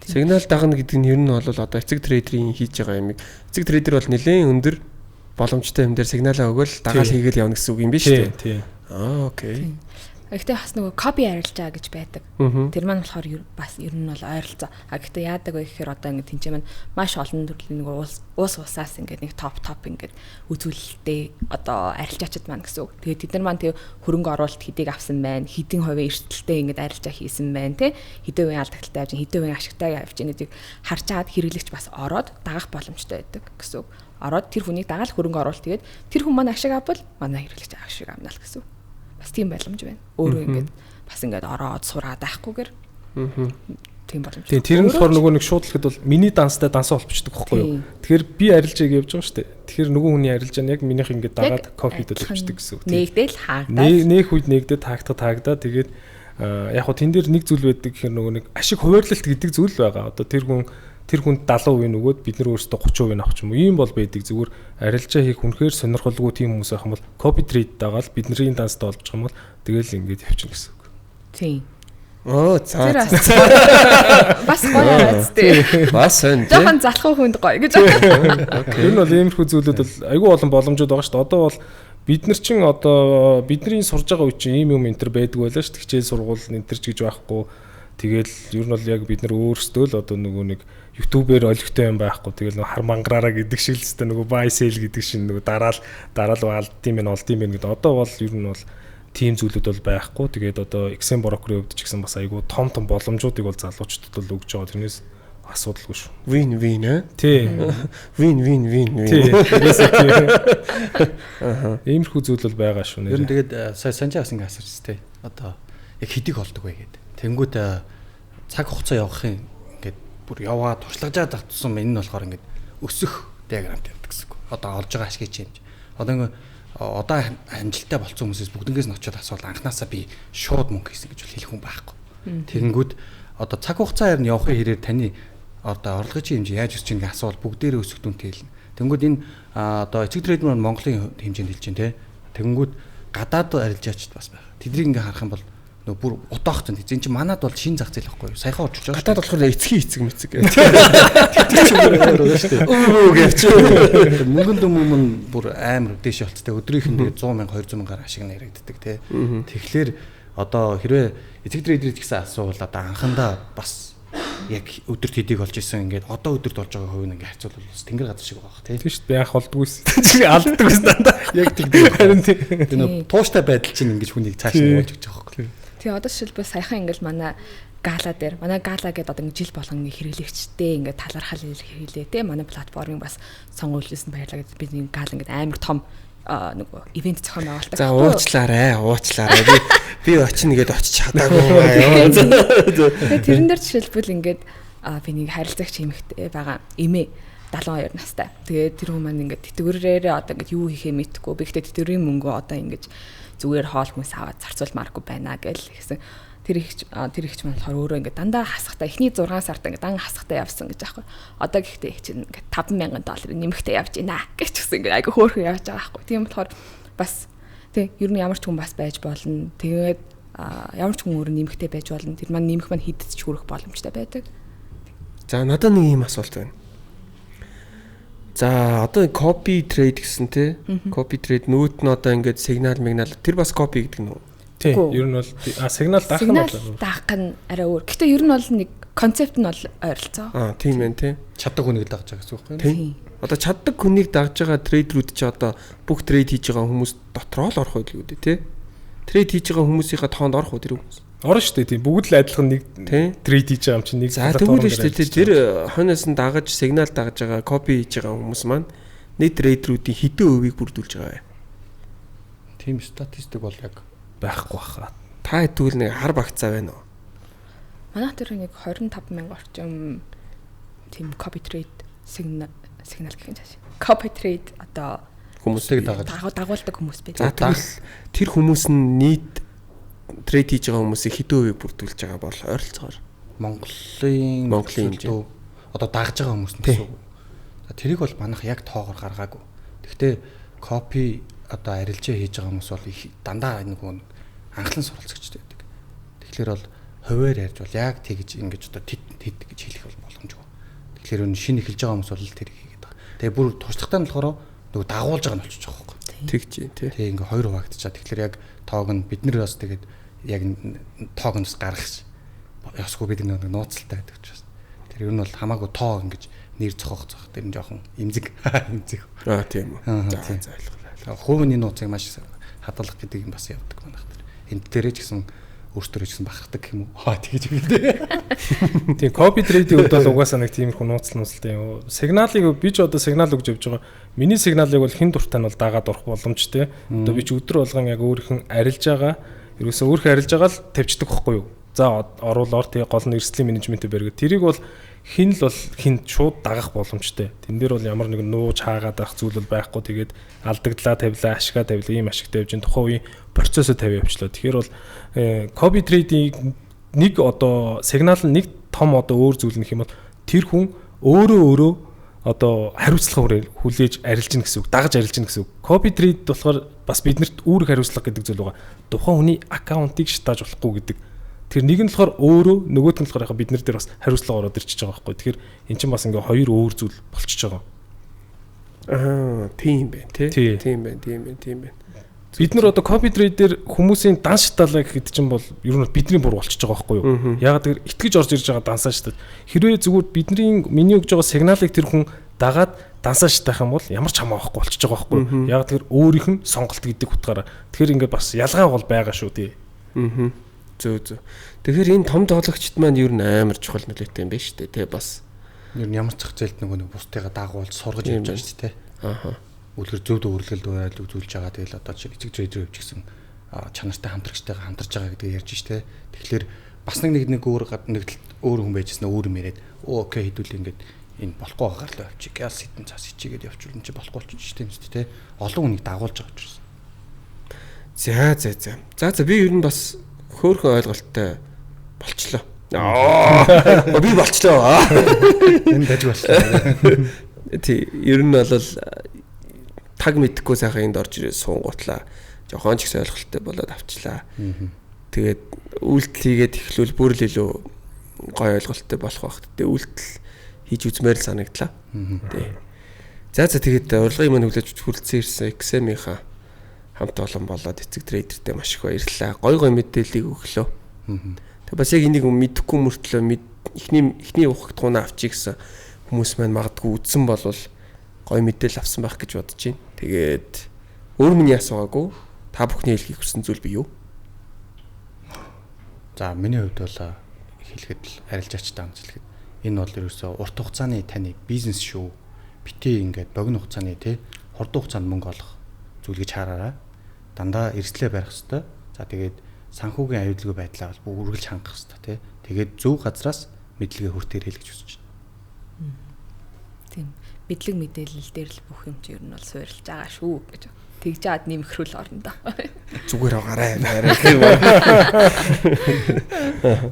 B: Сигнал дагна гэдэг нь ер нь бол одоо эцэг трейдерийн хийж байгаа юмыг эцэг трейдер бол нэлээд өндөр боломжтой юм дээр сигналаа өгөөл дагаал хийгээл явна гэсэн үг юм биш үү?
E: Тий.
B: Аа окей.
D: Гэхдээ бас нөгөө копи арилжаа гэж байдаг. Тэр маань болохоор бас ер нь бол ойролцоо. А гэхдээ яадаг вэ гэхээр одоо ингээд тэнцээ маань маш олон төрлийн нөгөө уус усаас ингээд нэг топ ингээд үзүүлэлтээ одоо арилжаачд маань гэсэн үг. Тэгээд тэд нар маань тэг хөрөнгө оруулалт хэдийг авсан байна, хэдэн хувийн эрсдэлтэй ингээд арилжаа хийсэн байна, тэ хэдэн хувийн алдагдaltaй авч, хэдэн хувийн ашигтай авч гэдгийг харж чаад хэрэглэгч бас ороод дагах боломжтой байдаг гэсэн үг. Ороод тэр хүнийг дагаал хөрөнгө оруулалт тэгээд тэр хүн маань ашиг авбал манай хэрэглэгч ашиг авна л гэсэн үг. Бас тийм боломж байна. Өөрөө ингээд бас ингээд ороод сураад байхгүйгээр. Тийм боломж.
E: Тийм тэр нь болохоор нөгөө нэг шууд хэлэхэд бол миний данстай дансаа холбочдөг байхгүй юу? Тэгэхээр би арилжааг явж байгаа шүү дээ. Тэгэхээр нөгөө хүний арилжаа нь яг минийх ингээд дагаад копидод явчихдаг гэсэн үг.
D: Нэгдэл хаагдаад.
E: Нээх үед нэгдээд таагдаа тэгээд яг хөө тэн дээр нэг зүйл байдаг гэхээр нөгөө нэг ашиг хуваарлалт гэдэг зүйл байгаа. Одоо тэр хүн тэр хүнд 70% нөгөөд бид нар өөрсдөө 30% авах ч юм уу. Ийм бол байдаг. Зүгээр арилжаа хийх үнэхээр сонирхолгүй тийм хүмүүс байх юм бол copy trade дагаал бидний данстай олбчих юм бол тэгэл ингээд явчихна гэсэн үг.
D: Тийм.
B: Оо за.
D: Бас гоё ааз тий.
B: Бас сонь тий.
D: Жохон залхуу хүнд гоё гэж.
E: Ер нь бол иймэрхүү зүйлүүд бол айгүй олон боломжууд байгаа шүү дээ. Одоо бол бид нар чинь одоо бидний сурж байгаа үе чинь ийм юм энэ төр байдгүй байлаа шүү дээ. Хичээл сургууль энэ төр ч гэж байхгүй. Тэгэл ер нь бол яг бид нар өөрсдөө л одоо нөгөө нэг YouTube-ээр олигтой юм байхгүй. Тэгэл нөгөө хар мангараараа гэдэг шиг л өстой нөгөө buy sell гэдэг шиг нөгөө дараал алдсан юм байна, олдсон юм байна гэдэг. Одоо бол ер нь бол тийм зүйлүүд бол байхгүй. Тэгээд одоо XM broker-ийн хувьд ч гэсэн бас айгүй том том боломжуудыг бол залуучуудад бол өгж байгаа. Тэрнээс асуудалгүй шүү.
B: Win win аа.
E: Тий.
B: Win win win win.
E: Тий. Аа. Иймэрхүү зүйл бол байгаа шүү
C: нэр. Ер нь тэгээд сая санжаа бас ингэ асарч тий. Одоо яг хэдийг олдог вэ гэдэг. Тэнгүүд цаг хугацаа явахын ингээд бүр яваа туршлагажаа зах тусам энэ нь болохоор ингээд өсөх диаграмт явдаг гэсэн үг. Одоо олж байгаа ашгийг чимж. Одоо ингээд одоо амжилттай болцсон хүмүүсээс бүгднгээс нь очиод асуул анханасаа би шууд мөнгө хийсэн гэж бол хэлэх хүн байхгүй. Тэнгүүд одоо цаг хугацаа харин явахын хэрээр таны одоо орлогын хэмжээ яаж өсч ингээ асуул бүгдээрээ өсөх дүнтэй хэлнэ. Тэнгүүд энэ одоо эцэг трейд маань Монголын хэмжээнд хэлж байна те. Тэнгүүд гадаад арилжаачд бас байх. Тэдрийг ингээ харах юм бол нөгөө бүр утаахцсан. Энэ чинь манад бол шин зах зээл байхгүй юу? Саяхан очиж
B: байгаа. Гадаад болохоор эцгийн эцэг мэцэг
C: гэх. Тэр чинь өөр байгаа шүү дээ.
B: Өө гэж.
C: Мөнгөн дүм өмнө бүр амар дээш болцтой. Өдрийнх нь тэгээ 100 мянга 200 мянгаар ашиг нь яригддаг те. Тэгэхээр одоо хэрвээ эцэг трейдер гэсэн асуувал одоо анхандаа бас яг өдөрт хэдийг олж исэн ингээд одоо өдөрт олж байгаа хувь нь ингээд харьцуулбал бас тэнгэр газар шиг байгаа
E: тий. Тийм шүү дээ. Анх олдгүй шээ. Алддаг байсан дандаа.
C: Яг тэгдэг. Харин тий. Тэр нөө тууштай байдал чинь ингэж хүнийг цааш нь явуулж өгч байгаа байхгүй.
D: Тий одоо жишээлбэл саяхан ингээд манай гала дээр манай гала гэдэг одоо ингээд жил болгон хэрэглэгчтэй ингээд талархал хэрэглээ тий. Манай платформыг бас сонгуулсан баярлалаа гэдэг би нэг гала ингээд амар том нөгөө ивент зохион байгуулдаг.
B: За уучлаарай, уучлаарай. Би очино гэдээ очиж чадаагүй юм.
D: Тэгээ тэрэн дээр жишээлбэл ингээд би нэг харилцагч эмэгтэй байгаа эмээ 72 настай. Тэгээд тэр хүн маань ингээд тэтгэврээрээ одоо ингээд юу хийхээ мэдэхгүй. Би гэхдээ тэтгэврийн мөнгөө одоо ингээд зүгээр хоол хүнс аваад зарцуулмааргүй байна гэл гэсэн. Тэр ихч маань болохоор өөрөө ингээд дандаа хасахтаа эхний 6 сард ингээд дан хасахтаа явсан гэж аахгүй. Одоо гэхдээ их чинь ингээд $5,000 нэмэхтэй явж байна гэж гэсэн ингээд айгүй хөөрхөн явж байгаа аахгүй. Тийм болохоор бас тий ер нь ямар ч хүн бас байж болно. Тэгээд ямар ч хүн өөрөө нэмэхтэй байж болно. Тэр маань нэмэх маань хэдэд ч хүрэх боломжтой байдаг.
B: За надад нэг юм асуулт байна. За одоо copy trade гэсэн тий. Copy trade нүүт нь одоо ингээд сигнал мигнал тэр бас copy гэдэг нь үү?
E: Тий, ер нь бол сигнал даах нь бол
D: даах нь арай өөр. Гэтэ ер нь бол нэг концепт нь бол ойролцоо.
B: Аа, тийм ээ, тий.
C: Чаддаг хүнийг дагаж байгаа гэсэн үг байхгүй
B: юу? Тийм. Одоо чаддаг хүнийг дагаж байгаа трейдерүүд чи одоо бүх трейд хийж байгаа хүмүүс дотроо л орох байлгүй дээ, тий. Трейд хийж байгаа хүмүүсийнхаа тоонд орох уу тэр хүмүүс?
E: Орно шүү дээ, тийм. Бүгд л адилхан нэг трейд хийж байгаа юм чинь нэг.
B: За тэгвэл шүү дээ, тэр хойноос нь дагаж сигнал дагаж байгаа, копи хийж байгаа хүмүүс маань нэг трейдерүүдийн хэдэн хувийг бүрдүүлж байгаа вэ?
C: Тийм статистик бол яг
E: байхгүй баха.
B: Та хэдвэл нэг хар багцаа байна уу?
D: Манай тэр нэг 25,000 орчим тийм copy trade сигнал гэх юм цааш. Copy trade одоо
B: хүмүүсийг
D: дагуулдаг хүмүүс
B: байдаг. За тэгвэл тэр хүмүүс нь нийт трейд хийж байгаа хүмүүсийг хэдэн хувийг бүрдүүлж байгаа бол ойролцоогоор
C: Монголын хэмжээ одоо дагаж байгаа хүмүүс нь гэсэн үг. За тэрийг бол манайх яг тоогоор гаргаагүй. Гэхдээ copy одоо арилжаа хийж байгаа хүмүүс бол их дандаа нөгөө анхлан суралцагчтай байдаг. Тэгэхээр бол хувиар ярьж бол яг тэгж ингэж одоо тэд тэд гэж хэлэх бол боломжгүй. Тэгэхээр энэ шинэ эхэлж байгаа хүмүүс бол тэрийг хийгээд байгаа. Тэгээ бүр туршлагатай нь болохоор нөгөө дагуулж байгаа нь болчих жоох байхгүй.
B: Тэгж тий.
C: Тэг ингээ хоёр хуваагдчихаа. Тэгэхээр яг тоог нь бид нар бас тэгээд яг тоог нь бас гаргах ёсгүй бид нэг нууцлалтай байдаг учраас. Тэр ер нь бол хамаагүй тоо ингэж нэр зохиох зох тэр нь жоохон эмзэг эмзэг.
B: Аа тийм үү. За
C: ойлголоо. Хувийн нууцыг маш хадгалах гэдэг юм бас явдаг манайх тэр. Энд дээрээ ч гэсэн өөртөө ч гэсэн бахархдаг юм уу? Аа тэгэж үгүй.
E: Тийм copy trade-ийн хувьд бол угаасаа нэг тиймэрхүү нууцлал нууцлалтай юм. Сигналыг би ч одоо сигнал өгж явж байгаа. Миний сигналыг бол хэн дуртай нь бол дагаад орох боломжтой. Одоо би ч өдөр болгон яг өөрийнх нь арилж байгаа. Ерөөсөө өөрийнхөө арилж байгаа л тавьчихдаг байхгүй юу? За оруул ор тэгээ гол нь эрсдлийн менежментээ барьдаг. Тэрийг бол хин л бол хин шууд дагах боломжтой. Тэн дээр бол ямар нэгэн нууж хаагаад байх зүйл бол байхгүй. Тэгээд алдагдлаа тавилаа, ашигаа тавилаа, ийм ашигтай явж ин тухайн үеийн процессоо тавиа явчлаа. Тэгэхээр бол copy trading нэг одоо сигнал нь нэг том одоо өөр зүйл нөх юм бол тэр хүн өөрөө өөрөө одоо хариуцлага хүлээж арилж гин гэсэн үг, дагаж арилж гин гэсэн үг. Copy trade болохоор бас биднэрт үүрэг хариуцлага гэдэг зүйл байгаа. Тухайн хүний аккаунтыг шатааж болохгүй гэдэг. Тэр нэг нь болохоор өөрөө, нөгөөх нь болохоор яг бид нар дээр бас хариуцлага ороод ирчихэж байгаа байхгүй. Тэгэхээр эн чинь бас ингээ хоёр өөр зүйл болчихж байгаа.
B: Аа, тийм байна тий. Тийм байна, тийм байна, тийм байна.
E: Бид нар одоо copy trade дээр хүмүүсийн дан шатаалаа гэхэд чинь бол ер нь бидний буруу болчихж байгаа байхгүй юу? Ягаад гэвэл итгэж орж ирж байгаа дансаа шатаад. Хэрвээ зүгээр бидний миний өгж байгаа сигналыг тэр хүн дагаад дансаа шатаах юм бол ямар ч хамаа авахгүй болчихж байгаа байхгүй юу? Ягаад гэвэл өөрийнх нь сонголт гэдэг утгаараа. Тэгэхээр ингээд бас ялгаа бол байгаа шүү дээ.
B: Зөө зөө. Тэгэхээр энэ том тоглогчд маань ер нь амар чухал нөлөөтэй юм байна шүү дээ. Тэ бас.
C: Ер нь ямар зах зээлд нөгөө нэг бусдыгаа дагуулж сургаж явж байгаа шүү дээ. Ааха. Үлгэр зөв зөвөрлөл дуурайл үзүүлж байгаа. Тэгэл одоо чи эцэг трейдер явж гисэн чанартай хамтрагчтайгаа хамтарч байгаа гэдгийг ярьж штэ. Тэгэхээр бас нэг нэг өөр нэг өөр хүн байжсэн өөр юм яриад окей хэдүүл ингээд энэ болохгүй байгаа л явчих. Гяс хитэн цаас хичээгээд явчихвал энэ чи болохгүй болчих штэ юм штэ. Олон хүнийг дагуулж байгаа учраас.
B: За за за. За за би ер нь бас хөөхөн ойлголттой болчлоо. Аа би болчлоо.
C: Энэ дажиг болчлоо.
B: Тий, ер нь бол таг мэдхгүй сайхан энд орж ирээ суунгуутлаа. Жохон ч гэсэн ойлголттой болоод авчлаа. Тэгээд үйлдэл хийгээд эхлүүл бүр л илүү гой ойлголттой болох байх. Тэгээд үйлдэл хийж үзмээр л санагдлаа. Тий. За за тэгээд урилгын маань хүлээж хүрэлцэн ирсэн XM-ийнхаа хамт олон болоод эцэг трейдертэй маш их баярлалаа. Гой гой мэдээллийг өглөө. Тэгээд бас яг энийг мэдэхгүй мөртлөө эхний ухагтхуунаа авчиг гэсэн хүмүүс маань магадгүй үдсэн болвол гой мэдээлэл авсан байх гэж бодож байна. Тэгээд өөр миний асуугаагүй та бүхний хэлхийг хүссэн зүйл би юу?
C: За миний хувьд бол хэлэхэд л арилжаачтай хамт хэлэхэд энэ бол ерөөсөө урт хугацааны таны бизнес шүү. Битээ ингээд богино хугацааны тий хурдан хугацаанд мөнгө олох зүйл гэж хараарай. Дандаа эрсдлээ барих хэвээр. За тэгээд санхүүгийн аюулгүй байдлаа бол үргэлж хангах хэвээр тий. Тэгээд зөв газраас мэдлэгээ хүртээрэй л гэж хүсэж байна.
D: Тийм. Мэдлэг мэдээлэл дээр л бүх юм чи ер нь бол суурилж байгаа шүү гэж. Тэгж жаад нэмэхрүүл орно доо.
B: Зүгээр байгаарай.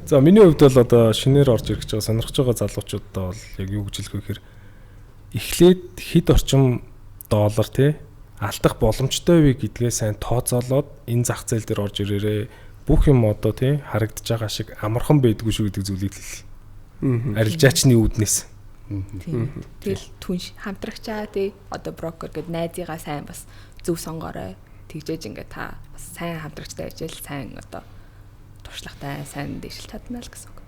E: За миний хувьд бол одоо шинээр орж ирэх гэж байгаа сонирхож байгаа залуучуудаа бол яг юу гэж хэлэх вэ гэхээр эхлээд хэд орчим доллар тий алдах боломжтой вэ гэдгээ сайн тооцоолоод энэ зах зээл дээр орж ирээрээ. Бүх юм одоо тий харагдаж байгаа шиг амархан байдгүй шүү гэдэг зүйлийг л арилжаачны үүднээс.
D: Тийм. Тэгэл түнш хамтрагчаа тий одоо брокер гэд найзыгаа сайн бас зөв сонгоорой. Тэгжээж ингээ та бас сайн хамтрагчтай ажил сайн одоо туршлагатай сайн дэвшилт чадна л гэсэн үг.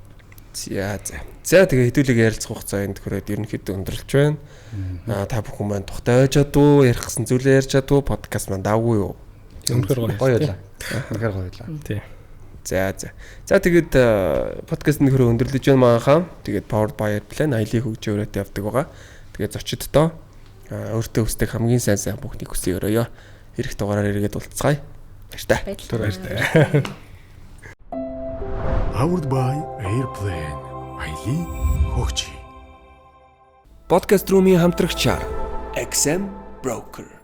B: За за. За тэгээ хэдүүлэг ярилцах хугацаа энд хүрээд ерөнхийдөө өндөрлөж байна. Аа та бүхэн маань тухтай байж чадвуу, ярих гэсэн зүйлээ ярьж чадвуу, подкаст маань давгүй юу?
E: Үнэхээр
C: гоё байлаа. Үнэхээр гоё байлаа.
E: Тий.
B: За за. За тэгээд подкаст нөхрөө өндөрлөж байна манхаа. Тэгээд Powered by Airplane аялын хөгжин өрөөтэй явдаг байгаа. Тэгээд зочиддоо өөртөө хүсдэг хамгийн сайн сайн бүхнийг хүсье өрөөё. Ирэх дугаараар эргээд уулзцгаая. Баяртай.
D: Баярлалаа.
A: Powered by Airplane аялын хөгжин.
B: Подкаст румын хамтрагчаар XM Broker.